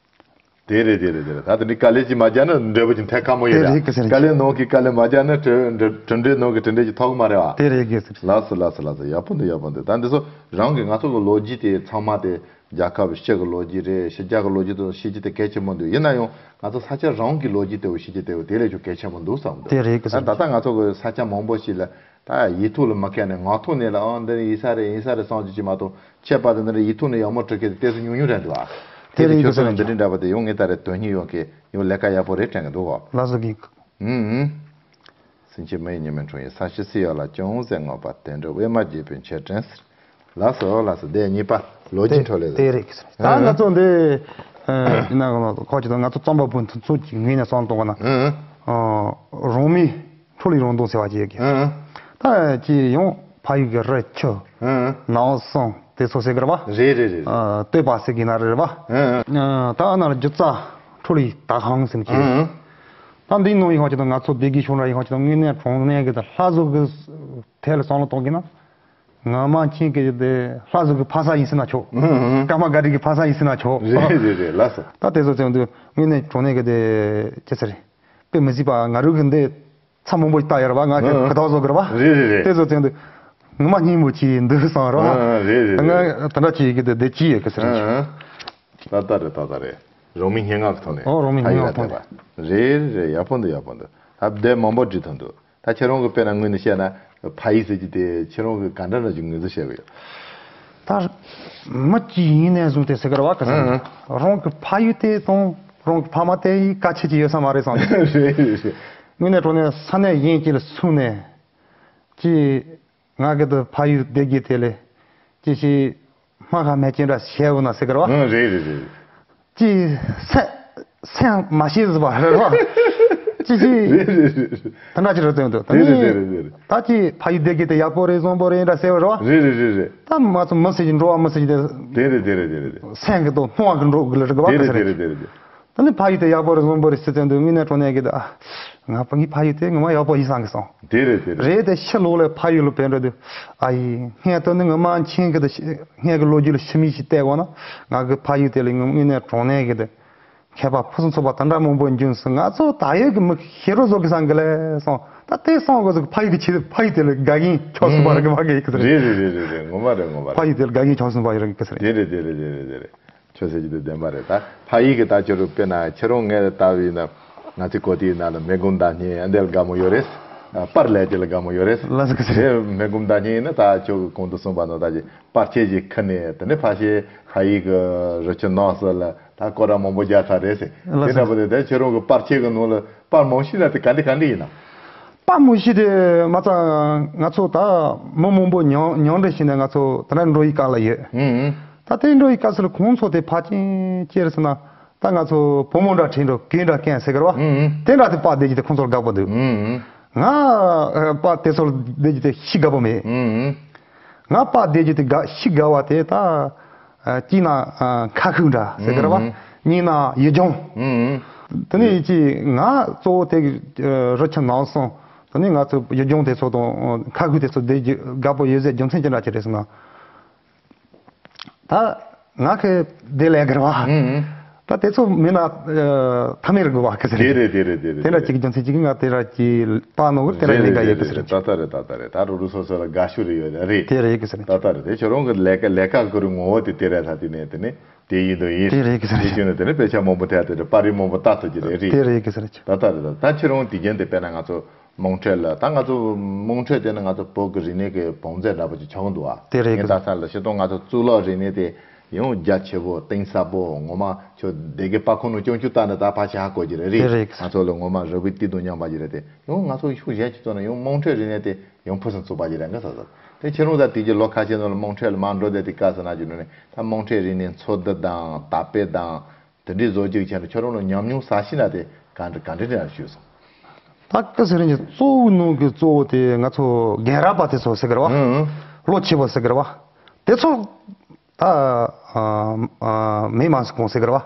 དེ་རེད་དེ་རེད་དེ་རེད། ད་དེ་འདྲའི་དཀའ་ལས་ཅིག་མ་རྒྱག་ན་འབྲས་བུ་ཅིག་ཐེབས་ཁག་མོ་ཡོད་ར། དེ་རེད་གི་ཟེར། དཀའ་ལས་ནང་གི་དཀའ་ལས་མ་རྒྱག་ན་གྲུབ་འབྲས་ནང་གི་གྲུབ་འབྲས་ཅིག་ཐོབ་གི་མ་རེད་བ། དེ་རེད་གི་ཟེར། ལགས་སོ་ལགས་སོ་ལགས་སོ། ཡག་པོ་འདུག་ཡག་པོ་འདུག་ད་འདི་ཚོ་རང་གི་ང་ཚོ་གི་ལོ་རྒྱུས་དེ་ཚང་མ་དེ་རྒྱལ་ཁབ་སྤྱི་གི་ལོ་རྒྱུས་རེད། ཕྱི་རྒྱལ་གི་ལོ་རྒྱུས་དང་ཤེས་རྒྱུ་དེ་གལ་ཆེན་པོ་འདུག་ཡིན་ན་ཡང་ང་ཚོ་ས་ཆ་རང་གི་ལོ་རྒྱུས་དེ་བོ་ཤེས་རྒྱུ་དེ་བོ་དེ་ལས་ཀྱང་གལ་ཆེན་པོ་འདུག་བསམ་འདུག་དེ་རེད་གི་ཟེར། ད་ལྟ་ང་ཚོ་གི་ས་ཆ་མང་པོ་ཞིག་ལ་ད་ཡིག་ཐོག་ལ་མ་བཀལ་ནས་ངག་ཐོག་ནས་ལ་ཨང་འདི་ནི་ཡིན་ས་རེད་ཡིན་ས་རེད་བསམ་རྒྱུ་ཅིག་མ་གཏོགས་ཁྱད་པར་དུ་འདི་ནི་ཡིག་ཐོག་ནས་ཡག་མོ་འབྲི་མཁན་དེ་ཏོག་ཙམ་ཉུང་ཉུང་རེད་འདུག་ཨ། དེ་དེ་རེད་ཁྱོད་ཚོ་གི་ཟེར། འདི་འདྲའི་འདྲ་པོ་དེ་ཡོང་ངེས་ད་རེད། དོན་སྙིང་ཡོད་མཁན་ཡང་ལས་ཀ་ཡག་པོ་རེད་དྲན་གི་འདུག་གོ། ལགས་སོ་གི། ཨུམ་ཨུམ། སེང་ཆེན་མི་ཡི་ཉི་མའི་འཁྲུངས་ཡུལ་ས་གཞི་སྲིད་ཡོད་ལ་ཅུང་ཟད་བསྔགས་པ་དོན་འགྲུབ་པད་མ་རྒྱས་པའི་མཆོད་སྤྲིན་ཟེར། ལགས་སོ་ལགས་སོ། དེ་གཉིས་པ་ལོ་རྒྱུས་འཕྲོ་ལས་དེ་རེད། ད་ང་ཚོ་འདི་ཡིན་ན་ཁོ་ཅི་དང་ང་ཚོ་རྩོམ་པ་པོ་ཚོ་གི་ངོས་ནས་བསམ་བློ་གཏོང་བ་ན་རང་མོས་འཕྲོ་ལས་རང་མདོག་ཟེར་བ་ཅིག་ཡོད་གི། ད་ཅི་ཡང་ཕ་ཡུལ་གྱི་རི་ཆུ་ནགས་གསུམ་དེ་ཚོ་ཟེར་གི་རེད་བ། རེད་རེད་རེད། སྟོད་པ་ཟེར་གི་ན་རེད་བ། ད་ཨ་ན་ལ་སྒྱུ་རྩལ་འཕྲོ་ལས་དག་ཧང་ཟེར་གི། ད་འདིའི་ནང་ཡིན་ཧང་ཅི་དང་ང་ཚོ་སྡེ་དགེ་ཤོག་འདྲ་ཡིན་ཧང་ཅི་དང་དངོས་གནས་དྲང་གནས་གི་ད་ལྷ་བཟོ་གི་ཐད་ལ་བསམ་བློ་གཏོང་གི་ན། ངག་དབང་མཁྱེན་གྱི་དེ་ལྷ་བཟོ་གི་ཕ་ས་ཡིན་ཟེར་ན་ཆོག་ཧུམ་ཧུམ། ཀརྨ་སྒར་རི་གི་ཕ་ས་ཡིན་ཟེར་ན་ཆོག་རེད་རེད་རེད། ལགས་སོ། ད་དེ་ཚོ་ཚོ་འདུག་དངོས་གནས་དྲང་གནས་གི་དེ་ཅི་ཟེར་དཔེ་མི་སྲིད་པ་ང་རང་གི་འདི་ཚ་མང་པོ་ཞིག་བལྟ་ཡོད་རེད་བ། ང་ཧུམ་ཧུམ། གི་ད་གཟོ་གི་རེད་བ། རེད་རེད་རེད། དེ་ཚོ་ཚོ་འདུག་ངོ་མ་སྙིང་པོ་ཅིག་འདུག་བསམ་རེད་བ། ཧུམ་ཧུམ། རེད་རེད་རེད། ང་དེ་འདྲ་ཅིག་གི་དེ་དེ་ཅི་ཡོད་གི་ཟེར་ན་ཆོག་ཧུམ་ཧུམ། ད་ལྟ་རེད་ད་ལྟ་རེད། རང་མོས་སྙན་ངག་གི་ཐོག་ནས། ཨོ་རང་མོས་སྙན་ངག་གི་ཐོག་ནས། རེད་རེད། ཡག་པོ་འདུག་ཡག་པོ་འདུག་ད་དེབ་མང་པོ་བྲིས་ཐུབ་འདུག་ད་ཁྱེད་རང་གི་དཔེར་ན་ངོས་ནས་བཤད་ན་ཕ་ཡུལ་ཟེར་གྱི་དེ་ཁྱེད་རང་གི་ག་འདྲ་འདྲ་ཅིག་ངོས་འཛིན་བྱེད་གི་ཡོད། ད་མི་གཅིག་ཡིན་ནས་བཟུང་སྟེ་ཟེར་གི་རེད་བ། ག་ཟེར་ན་ཨང་། རང་གི་ཕ་ཡུལ་དེ་དང་རང་གི་ཕ་མ་དེ་ཡི་དཀའ་ཆད་ཅིག་ཡོད་ས་མ་རེད་བསམ། རེད་རེད་རེད། དངོས་གནས་དྲང་གནས་ས་གནས་གཞན་གཅིག་ལ་སོང་ནས་ཅི། ང་གི་དུ་ཕ་ཡུལ་སྡེ་དགེ་དེ་ལས་ཅི་ཞིག་སྨྲ་ཁ་མེད་ཅན་འདྲ་བྱས་འོ་ན་ཟེར་གི་རེད་བ། ཨང་། རེད་རེད་རེད། ཅི་སེམས་སེམས་མ་ཤེས་ཟིག་པ་རེད་བ། ཅི་ཞིག་རེད་རེད་རེད་རེད། ད་འདྲ་ཅི་རེད་ཟེར་འདུག་ད་རེད་རེད་ནི་རེད་རེད་རེད། ད་ཅི་ཕ་ཡུལ་སྡེ་དགེ་དེ་ཡག་པོ་རེད་བཟང་པོ་རེད་འདྲ་ཟེར་བ་རེད་བ། རེད་རེད་རེད་རེད། ད་མ་ཚོ་མི་ཟེར་གྱི་འགྲོ་བ་མི་ཟེར་གྱི་དེ་དེ་རེད་དེ་རེད་དེ་རེད་དེ། སེམས་ཀྱི་དོ་སྣང་བ་གི་འགྲོ་གི་ལ་རིག་པ་དེ་གི་རེད་ཟེར་དེ་རེད་རེད། དེ་རེད་དེ། ད་ནི་ཕ་ཡུལ་དེ་ཡག་པོ་རེད་བཟང་པོ་རེད་ཟེར་ཙམ་དུ་དངོས་གནས་དྲང་གནས་ཀྱི་ད་ ང་ཕ་ངའི་ཕ་ཡུལ་དེ་ངོ་མ་ཡག་པོ་ཡིན་བསམ་གི་སོང་། དེ་རེད། དེ་རེད། རེད་དེ་ཕྱི་ལོགས་ལ་ཕ་ཡུལ་ལ་བོད་འགྲོ་དུས་ཨ་ཡི་སྔན་དུ་ནི་ངོ་མ་མཁྱེན་གི་དེ་སྔན་གི་ལོ་རྒྱུས་ལ་ཕྱི་མིག་ཅིག་བལྟས་གོ་ན་ང་གི་ཕ་ཡུལ་དེ་ལ་ངོ་དངོས་གནས་དྲང་གནས་གི་དེ་མཁས་པ་ཕུན་སུམ་ཚོགས་པ་དེ་འདྲ་མང་པོ་འབྱུང་སོང་། ང་ཚོ་ད་ཡོད་གི་མི་ཤེས་རོགས་བཟོ་གི་བསམ་གི་ལས་སོང་། ད་དེ་སོང་གི་ཟིག་ཕ་ཡུལ་གི་ཆེད་དུ་ཕ་ཡུལ་དེ་ལ་དགའ་ངེས་ཆོག་སོང་བ་ར་གི་མ་གི་ཡིག་གི་ཟིག་རེད། རེད་རེད་རེད་རེད། ངོ་མ་རེད། ངོ་མ་ཕ་རེད། ཡུལ་དེ་ལ་དགའ་ངེས་ཆོག་སོང་བ་ཡོད་ར་གི་ཟིག་རེད། དེ་རེད། དེ་རེད། དེ་རེད། དེ་རེད། ཁྱོད་ཟེར་གྱི་འདུག་བདེན་པ་རེད། ད་ཕ་ཡུལ་གྱི་ད་ཁྱོད་རུ་དཔེར་ན་ཁྱེད་རང་ངས་ལྟ་བའི་ན་ང་ཚོའི་གོ་ཐིའི་ནང་ལ་མེ་སྒོམ་བདག་ཉིད་ཨ་འདི་ལ་དགའ་མོ་ཡོད་རེད། པར་ལས་དེ་ལ་དགའ་མོ་ཡོད་རེད། ལགས་སོ། དེ་མེ་སྒོམ་བདག་ཉིད་ཡིན་ན་ད་ཁྱོད་ཀྱི་གོང་དུ་གསུངས་པ་ནང་ད་ཅིག་པར་ཆས་ཅིག་ཁུར་ནས་དེ་ནས་ཕ་ཤེ་ཕ་ཡུལ་གྱི་རི་ཆུ་ནགས་སུ་ལ་ད་སྐོར་ར་མང་པོ་རྒྱག་ཚར་རེད་ཟེར། ལགས་སོ། དེ་འདྲ་པོ་དེ་ད་ཁྱེད་རང་གི་པར་ཆས་ཀྱི་ནང་ལ་པར་མང་ཤོས་ལ་དེ་ག་འདྲ་ག་འདྲ་ཡིན་ན། པར་མང་ཤོས་དེ་མ་ཚད་ང་ཚོ་ད་མི་མང་པོ་མཉམ་མཉམ་འབྲེལ་བྱས་ནས་ང་ཚོ་དེ་འདྲ་འགྲོ་ཡི་སྐབས་ལ་ཡོད། ཨུ་ཨུ། ད་དེ་འགྲོ་ཡི་སྐབས་སུ་ལ་ཁོང་ཚོ་དེ་ཕལ་ཆེར་ཅི་རེད་ཟེར་ན་ད་ང་ཚོ་བུ་མོ་འདྲ་དྲན་འགྲོ་གོས་འདྲ་གོན་ཟེར་གི་རེད་བ། ཨུ་ཨུ། དེ་འདྲ་དེ་པར་བསྡད་རྒྱུ་དེ་ཁོང་ཚོར་དགའ་པོ་འདུག། ཨུ་ཨུ། ང་ཨ་པར་དེ་ཚོར་བསྡད་རྒྱུ་དེ་ཤི་དགའ་པོ་མེད། ཨུ་ཨུ། ང་པར་བསྡད་རྒྱུ་དེ་དགའ་ཤི་དགའ་བ་དེ་ད་ཨ་གཅིག་ན་ཨ་ཁ་ཤུགས་འདྲ་ཟེར་གི་རེད་བ། ཨུ་ཨུ། གཉིས་ན་ཡུལ་ལྗོངས། ཨུ་ཨུ། དེ་ནས་ཅིག་ང་གཙོ་བོ་དེ་ཨ་རི་ཆུ་ནགས་སོང་། དེ་ནས་ང་ཚོ་ཡུལ་ལྗོངས་དེ་ཚོ་དང་ཁ་ཤུགས་དེ་ཚོ་བསྡད་རྒྱུ་དགའ་པོ་ཡོད་ཟེར་རྒྱུ་མཚན་ཅི་འདྲ་ཅིག་རེད་ཟེར་ན། ད་ང་ཁེ་བདེ་ལས་གར་བ། ཨུ་ཨུ། ད་དེ་ཚོ་མིན་ན་ཨ་ཐ་མེར་དགོས་བ་ཁེ་ཟེར། དེ་རེད། དེ་རེད། དེ་རེད། དེ་འདྲ་ཅིག་རྒྱུ་མཚན་ཅིག་གིས་ང་དེ་འདྲ་ཅིག་པར་ནང་གི་དེ་འདྲ་རེད། ལས་ཀ་རེད། ཡོད་རེད། ཁེ་ཟེར། རེད། ད་ལྟ་རེད། ད་ལྟ་རེད། ད་རུ་རུ་སོ་སོ་ལ་དགའ་ཤོས་རེ་ཡོད་རེད། དེ་རེད་ཁེ་ཟེར། ད་ལྟ་རེད། དེ་ཁྱོད་རང་གི་ལས་ཀ་ལས་ཀ་གི་རུ་ངོ་བོ་དེ་དེ་རེད། ད་དེ་ནས་དེ་ནས་དེ་ཡིན་དུ་ཡིན། དེ་རེད་ཁེ་ཟེར། དེ་བྱས་ནས་དེ་ནས་དཔེ་ཆ་མང་པོ་ཐད་དེ་རེད། པར་རིས་མང་པོ་ལྟ་ཐུབ་ཀྱི་རེད། རེད། དེ་རེད་ཁེ་ཟེར། ད་ལྟ་རེད། ད་ད་ཁྱོད་རང་དེ་རྒྱུན་དེ་དཔེར་ན་ང་ཚོ་དམངས་ཁྲོད་ལ་ད་ང་ཚོ་དམངས་ཁྲོད་དེ་ནི་ང་ཚོ་བོད་ཀྱི་རིག་གནས་ཀྱི་བང་མཛོད་འདྲ་པོ་ཅིག་ཆགས་འདུག་ཨ། དེ་རེད། ངས་ད་ས་ལ་ཤི་སྟོང་ང་ཚོ་གཙུག་ལག་རིག་གནས་དེ་ཡང་རྒྱ་ཆེ་པོ་གཏིང་ཟབ་པོ་ངོ་མ་ཁྱོད་སྡེ་དགེ་པར་ཁང་ནང་སྐྱོང་རྒྱུ་ལྟ་ནི་ད་ཕལ་ཆེར་ཧ་གོ་གི་རེད། རེད། རེད། ང་ཚོ་ལ་ངོ་མ་རི་བོའི་གཏིང་དང་མཉམ་པ་ཅིག་རེད་དེ། ཡང་ང་ཚོ་ཤུགས་གཞན་ཅིག་བཏོན་ན་ཡང་དམངས་ཁྲོད་རིག་གནས་དེ་ཡང་ཕུན་སུམ་ཚོགས་པ་ཅིག་རེད་འགའ་ས་ས་དེ་ཁྱེད་རང་ད་དེ་གྱི་ལོ་ཁ་ཤས་ནང་ལ་དམངས་ཁྲོད་ལ་མར་འགྲོ་བསྡད་དེ་དཀའ་ས་ན་རྒྱུ་ནི་ད་དམངས་ཁྲོད་རིག་གནས་འཚོལ་བསྡུ་དང་དར་སྤེལ་དང་། དེ་འདྲའི་བཟོ་རྒྱུ་བྱས་ན་ཁྱོད་རང་ལ་ཉམས་མྱོང་ཟ་ཤེས་ན་དེ་ག་འདྲ་ག་འདྲ་འདྲ་ཞུས་སོང་། ད་སྐུ་ཟེར་རིན་གྱི་གཙོ་བོ་ནང་གི་གཙོ་བོ་དེ་ང་ཚོ་རྒན་རབས་པ་དེ་ཚོ་ཟེར་གི་རེད་བ། ཨང་། ལོ་ཆེ་བ་ཟེར་གི་རེད་བ། དེ་ཚོ་ད་ཨ་ཨ་མི་མང་སུ་གང་ཟེར་གི་རེད་བ།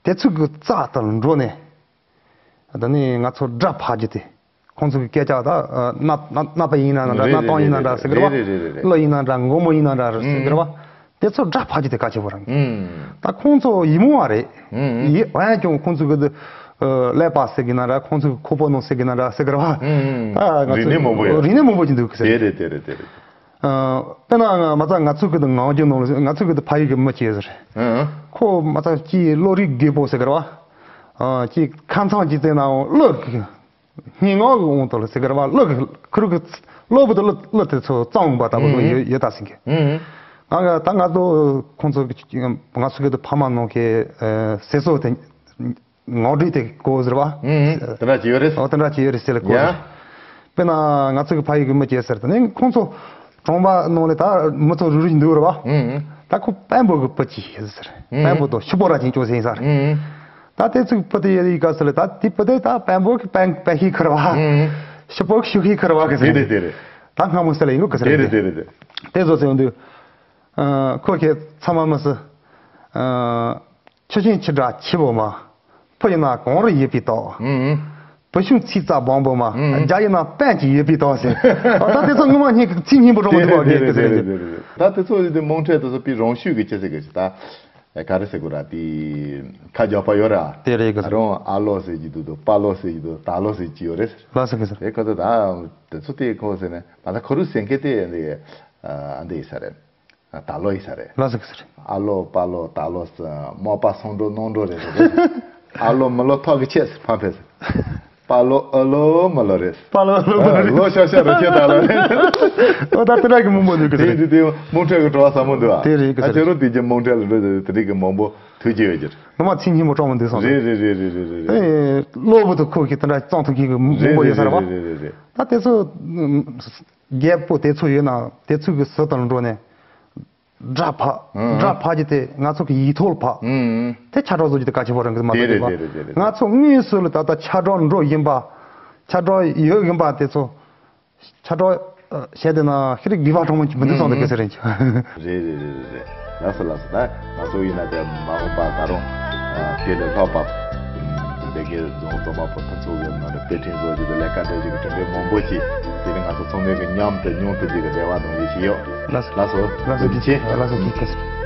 དེ་ཚོ་གི་རྩ་དང་འགྲོ་ནས་ད་ནི་ང་ཚོ་སྒྲ་ཕབ་རྒྱུ་དེ། ཁོང་ཚོ་གི་སྐད་ཆ་ད་ཨ་གནའ་གནའ་གནའ་པ་ཡིན་ན་འདྲ། རེད་གནའ་སྟོང་ཡིན་ན་འདྲ་ཟེར་གི་རེད་བ། རེད་རེད་རེད་རེད། གླུ་ཡིན་ན་འདྲ། མགོ་མོ་ཡིན་ན་འདྲ་ཟེར་གི་རེད་བ། ཨུམ། དེ་ཚོ་སྒྲ་ཕབ་རྒྱུ་དེ་གལ་ཆེ་བོ་རང་གི། ཨུམ། ད་ཁོང་ཚོ་ཡིད་མོ་བ་རེད། ཨུམ། ཡིད་འོང་ཀྱང་ཁོང་ཚོ་གི་ཨ་ཀླད་པ་ཟེར་གི་ན་འདྲ། ཁོང་ཚོ་གི་ཁོག་པ་ནང་ཟེར་གི་ན་འདྲ་ཟེར་གི་རེད་བ། ཨུམ། ད་ང་ཚོ་རིག་གནས་མང་པོ་ཡོད། རིག་གནས་མང་པོ་ཅིག་འདུག་གི་ཟེར། དེ་རེད་དེ་རེད་དེ་རེད། ཨ་དཔེར་ན་མ་ཚད་ང་ཚོ་གི་ངག་རྒྱུན་ནང་ལ་ང་ཚོ་གི་ཕ་ཡུལ་གི་མི་ཅིག་ཟེར། ཨུམ། ཁོ་མ་ཚད་ཅིག་བློ་རིག་རྒད་པོ་ཟེར་གི་རེད་བ། ཨ་ཅིག་ཁ་མཚང་ཅིག་བཙལ་ནའང་གླུ་སྙན་ངག་གི་དབང་དུ་ལ་ཟེར་གི་རེད་བ། གླུ་གི་ཁུ་རུ་གི་གླུ་བུ་དུ་གླུ་གླུ་དེ་ཚོ་གཙང་བ་ལྟ་བུ་ཡོད་ཡོད་ད་ཟེར་གི། ཨང་། ང་ད་ང་ཚོ་ཁོང་ཚོ་གི་ང་ཚོ་གི་ཕ་མ་ནང་གི་ཟེར་སྲོལ་དེ་ངག་སྒྲོས་དེ་གོ་ཟེར་བ། དེ་འདྲ་ཅིག་ཡོད་རེད། ཨོ་དེ་འདྲ་ཅིག་ཡོད་རེད་ཟེར་ལ་གོ་ཟེར། དཔེར་ན་ང་ཚོ་གི་ཕ་ཡུལ་གི་མི་སྐྱེ་ཟེར་དེ་ནི་ཁོང་ཚོ་གྲོང་པ་ནང་ལ་ད་མི་ཚོ་རུ་རུ་འདུག་རེད་བ། ད་ཁོ་དཔོན་པོ་གི་བུ་ཅིག་ཟེར། དཔོན་པོ་དང་ཤི་པོ་ར་ཅིག་ཅོ་ཟེར་ཡིན་ཟེར། ད་དེ་ཚོའི་བུ་དེ་ཡི་ག་ཟེར་ལ་ད་དེ་བུ་དེ་ད་དཔོན་པོ་གི་དཔོན་དཔོན་ཤི་ཁུར་བ། ཤི་པོ་གི་ཤི་ཤི་ཁུར་བ་གི་ཟེར། དེ་རེད་དེ་རེད། ད་སྔ་མོ་ཟེར་ལ་ཡིན་ལུགས་གི་ཟེར། དེ་རེད་དེ་རེད་དེ། དེ་བཟོ་ཟེར་ཡོང་དུས། ཁོ་ཁྱེད་ཚང་མ་མི་སྲིད། ཆུ་ཆེན་ཆུ་བྲག་ཆེ་བོ་མ། བུ་ཡིན་ན་གངས་རི་ཡོད་པའི་ཏོག། བུ་ཆུང་ཚིག་རྩ་སྦོམ་པོ་མ། རྒྱ་ཡིན་ན་པན་གྱི་ཡོད་པའི་ཏོག་ཟེར། ཨ་ད་དེ་ཚོ་ངོ་མ་སྙིང་གི་ཚིག་སྙན་པོ་རོ་མོ་དེ་བ་གི་ཟེར་གི་ཟེར། ད་དེ་ཚོ་ཡིན་དུས་དམངས་ཁྲོད་དེ་ཚོ་པི་རང་ཤུགས་ཀྱི་ཆེ་ཟེར་གི་ཞིག་ད། ག་རེ་ཟེར་དགོས་ར་དེ་ཁ་རྒྱག་པ་ཡོད་ར། དེ་རེད་གི་ཟེར། རང་ཨ་ལོ་ཟེར་གྱི་འདུག་དང་པ་ལོ་ཟེར་གྱི་འདུག་ད་ལོ་ཟེར་གྱི་ཡོད་རེད། ལ་ཟེར་གི་ཟེར། དེ་ཁོ་ཚོ་ད་དེ་ཚོ་དེ་ཁོ་ཟེར་ནས་ད་ལྟ་ཁོ་རུ་ཟེར་མཁན་དེ་འདི་ཨ་འདི་ཡིན་ས་རེད། ད་ལོ་ཡིན་ས་རེད། ལ་ཟེར་གི་ཟེར། ཨ་ལོ་པ་ལོ་ད་ལོ་ཟེར་རྨོ་པ་སང་འགྲོ་ནང་འགྲོ་རེད་ཟེར། ཨ་ལོ་མི་ལོ་ཐོག་གི་ཆེད་ཟེར་ཕམ་ཕེ་ཟེར། པ་ལོ་ཨ་ལོ་མི་ལོ་རེད། པ་ལོ་ཨ་ལོ་མི་ལོ་རེད། ལོ་ཤ་ཤ་རུ་ཁྱེད་ད་ལོ་རེད། ཨོ་ད་དེ་འདྲ་གི་མང་པོ་འདུག་གི་ཟེར། དེ་དེ་དེ་དམངས་ཁྲོད་ཀྱི་བྲོ་བ་ཟབ་མོ་འདུག་ཨ། དེ་རེད་གི་ཟེར། ཨ་ཁྱེད་རང་དེ་རྒྱུ་དམངས་ཁྲོད་ལ་འགྲོ་དེ་དེ་རིགས་ཀྱི་མང་པོ་ཐུགས་རྗེ་ཡོད་ཀྱི་རེད། ངོ་མ་ཚིག་སྙན་པོ་དྲང་མི་འདུག་སོང་། རེད་རེད་རེད་རེད་རེད་རེད། ཨེ་གློ་བུ་དུ་ཁོ་གི་དེ་འདྲ་གཙང་ཐུག་གི་མང་པོ་ཡོད་ས་རེད་བ། རེད་རེད་རེད་རེད། ད་དེ་ཚོ་རྒྱལ་པོ་དེ་ཚོ་ཡོད་ན་དེ་ཚོ་གི་ཟུར་དང་འགྲོ་ནས་སྒྲ་ཕབ། ཨང་། སྒྲ་ཕབ་རྒྱུ་དེ་ང་ཚོ་གི་ཡིག་ཐོག་ལ་ཕབ། ཨང་། དེ་ཁྱབ་བསྒྲགས་བཟོ་རྒྱུ་དེ་གལ་ཆེ་བོ་རང་གི་མ་གཏོགས་རེད་པ། དེ་རེད་དེ་རེད་དེ་རེད། ང་ཚོ་དངོས་སུ་ལ་ད་ལྟ་ཁྱབ་བསྒྲགས་འགྲོ་བཞིན་པ། ཁྱབ་བསྒྲགས་ཡོད་བཞིན་པ་དེ་ཚོ། ཁྱབ་བསྒྲགས་བྱས་དེ་ན་ཤི་རིག་དགེ་བ་གྲོང་མོ་མི་འདུག་སོང་དེ་ག་ཚོད་རེད། རེད་རེད་རེད་རེད་རེད། ལགས་སོ་ལགས་སོ། ད་ང་ཚོ་ཡིན་ན་དེ་མ་འོངས་པ་ད་རུང་དེ་ལས་ལྷག་པ། སྡེ་དགེ་རྫོང་རྫོང་དམངས་བོད་ཕྲུག་ཚོགས་པའི་ནང་ནས་དཔེ་སྐྲུན་བཟོ་རྒྱུ་དང་ལས་ཀ་སྤེལ་རྒྱུ་གི་གྲུབ་འབྲས་མང་པོ་ཞིག་དེ་ནི་ང་ཚོ་ཚང་མས་ཀྱི་མཉམ་དུ་མྱོང་ཐུབ་རྒྱུ་གི་རེ་བ་དང་ཡིད་ཆེས་ཡོད། ལགས་སོ། ལགས་སོ། ལགས་སོ། ཐུགས་རྗེ་ཆེ། ལགས་སོ། ཐུགས་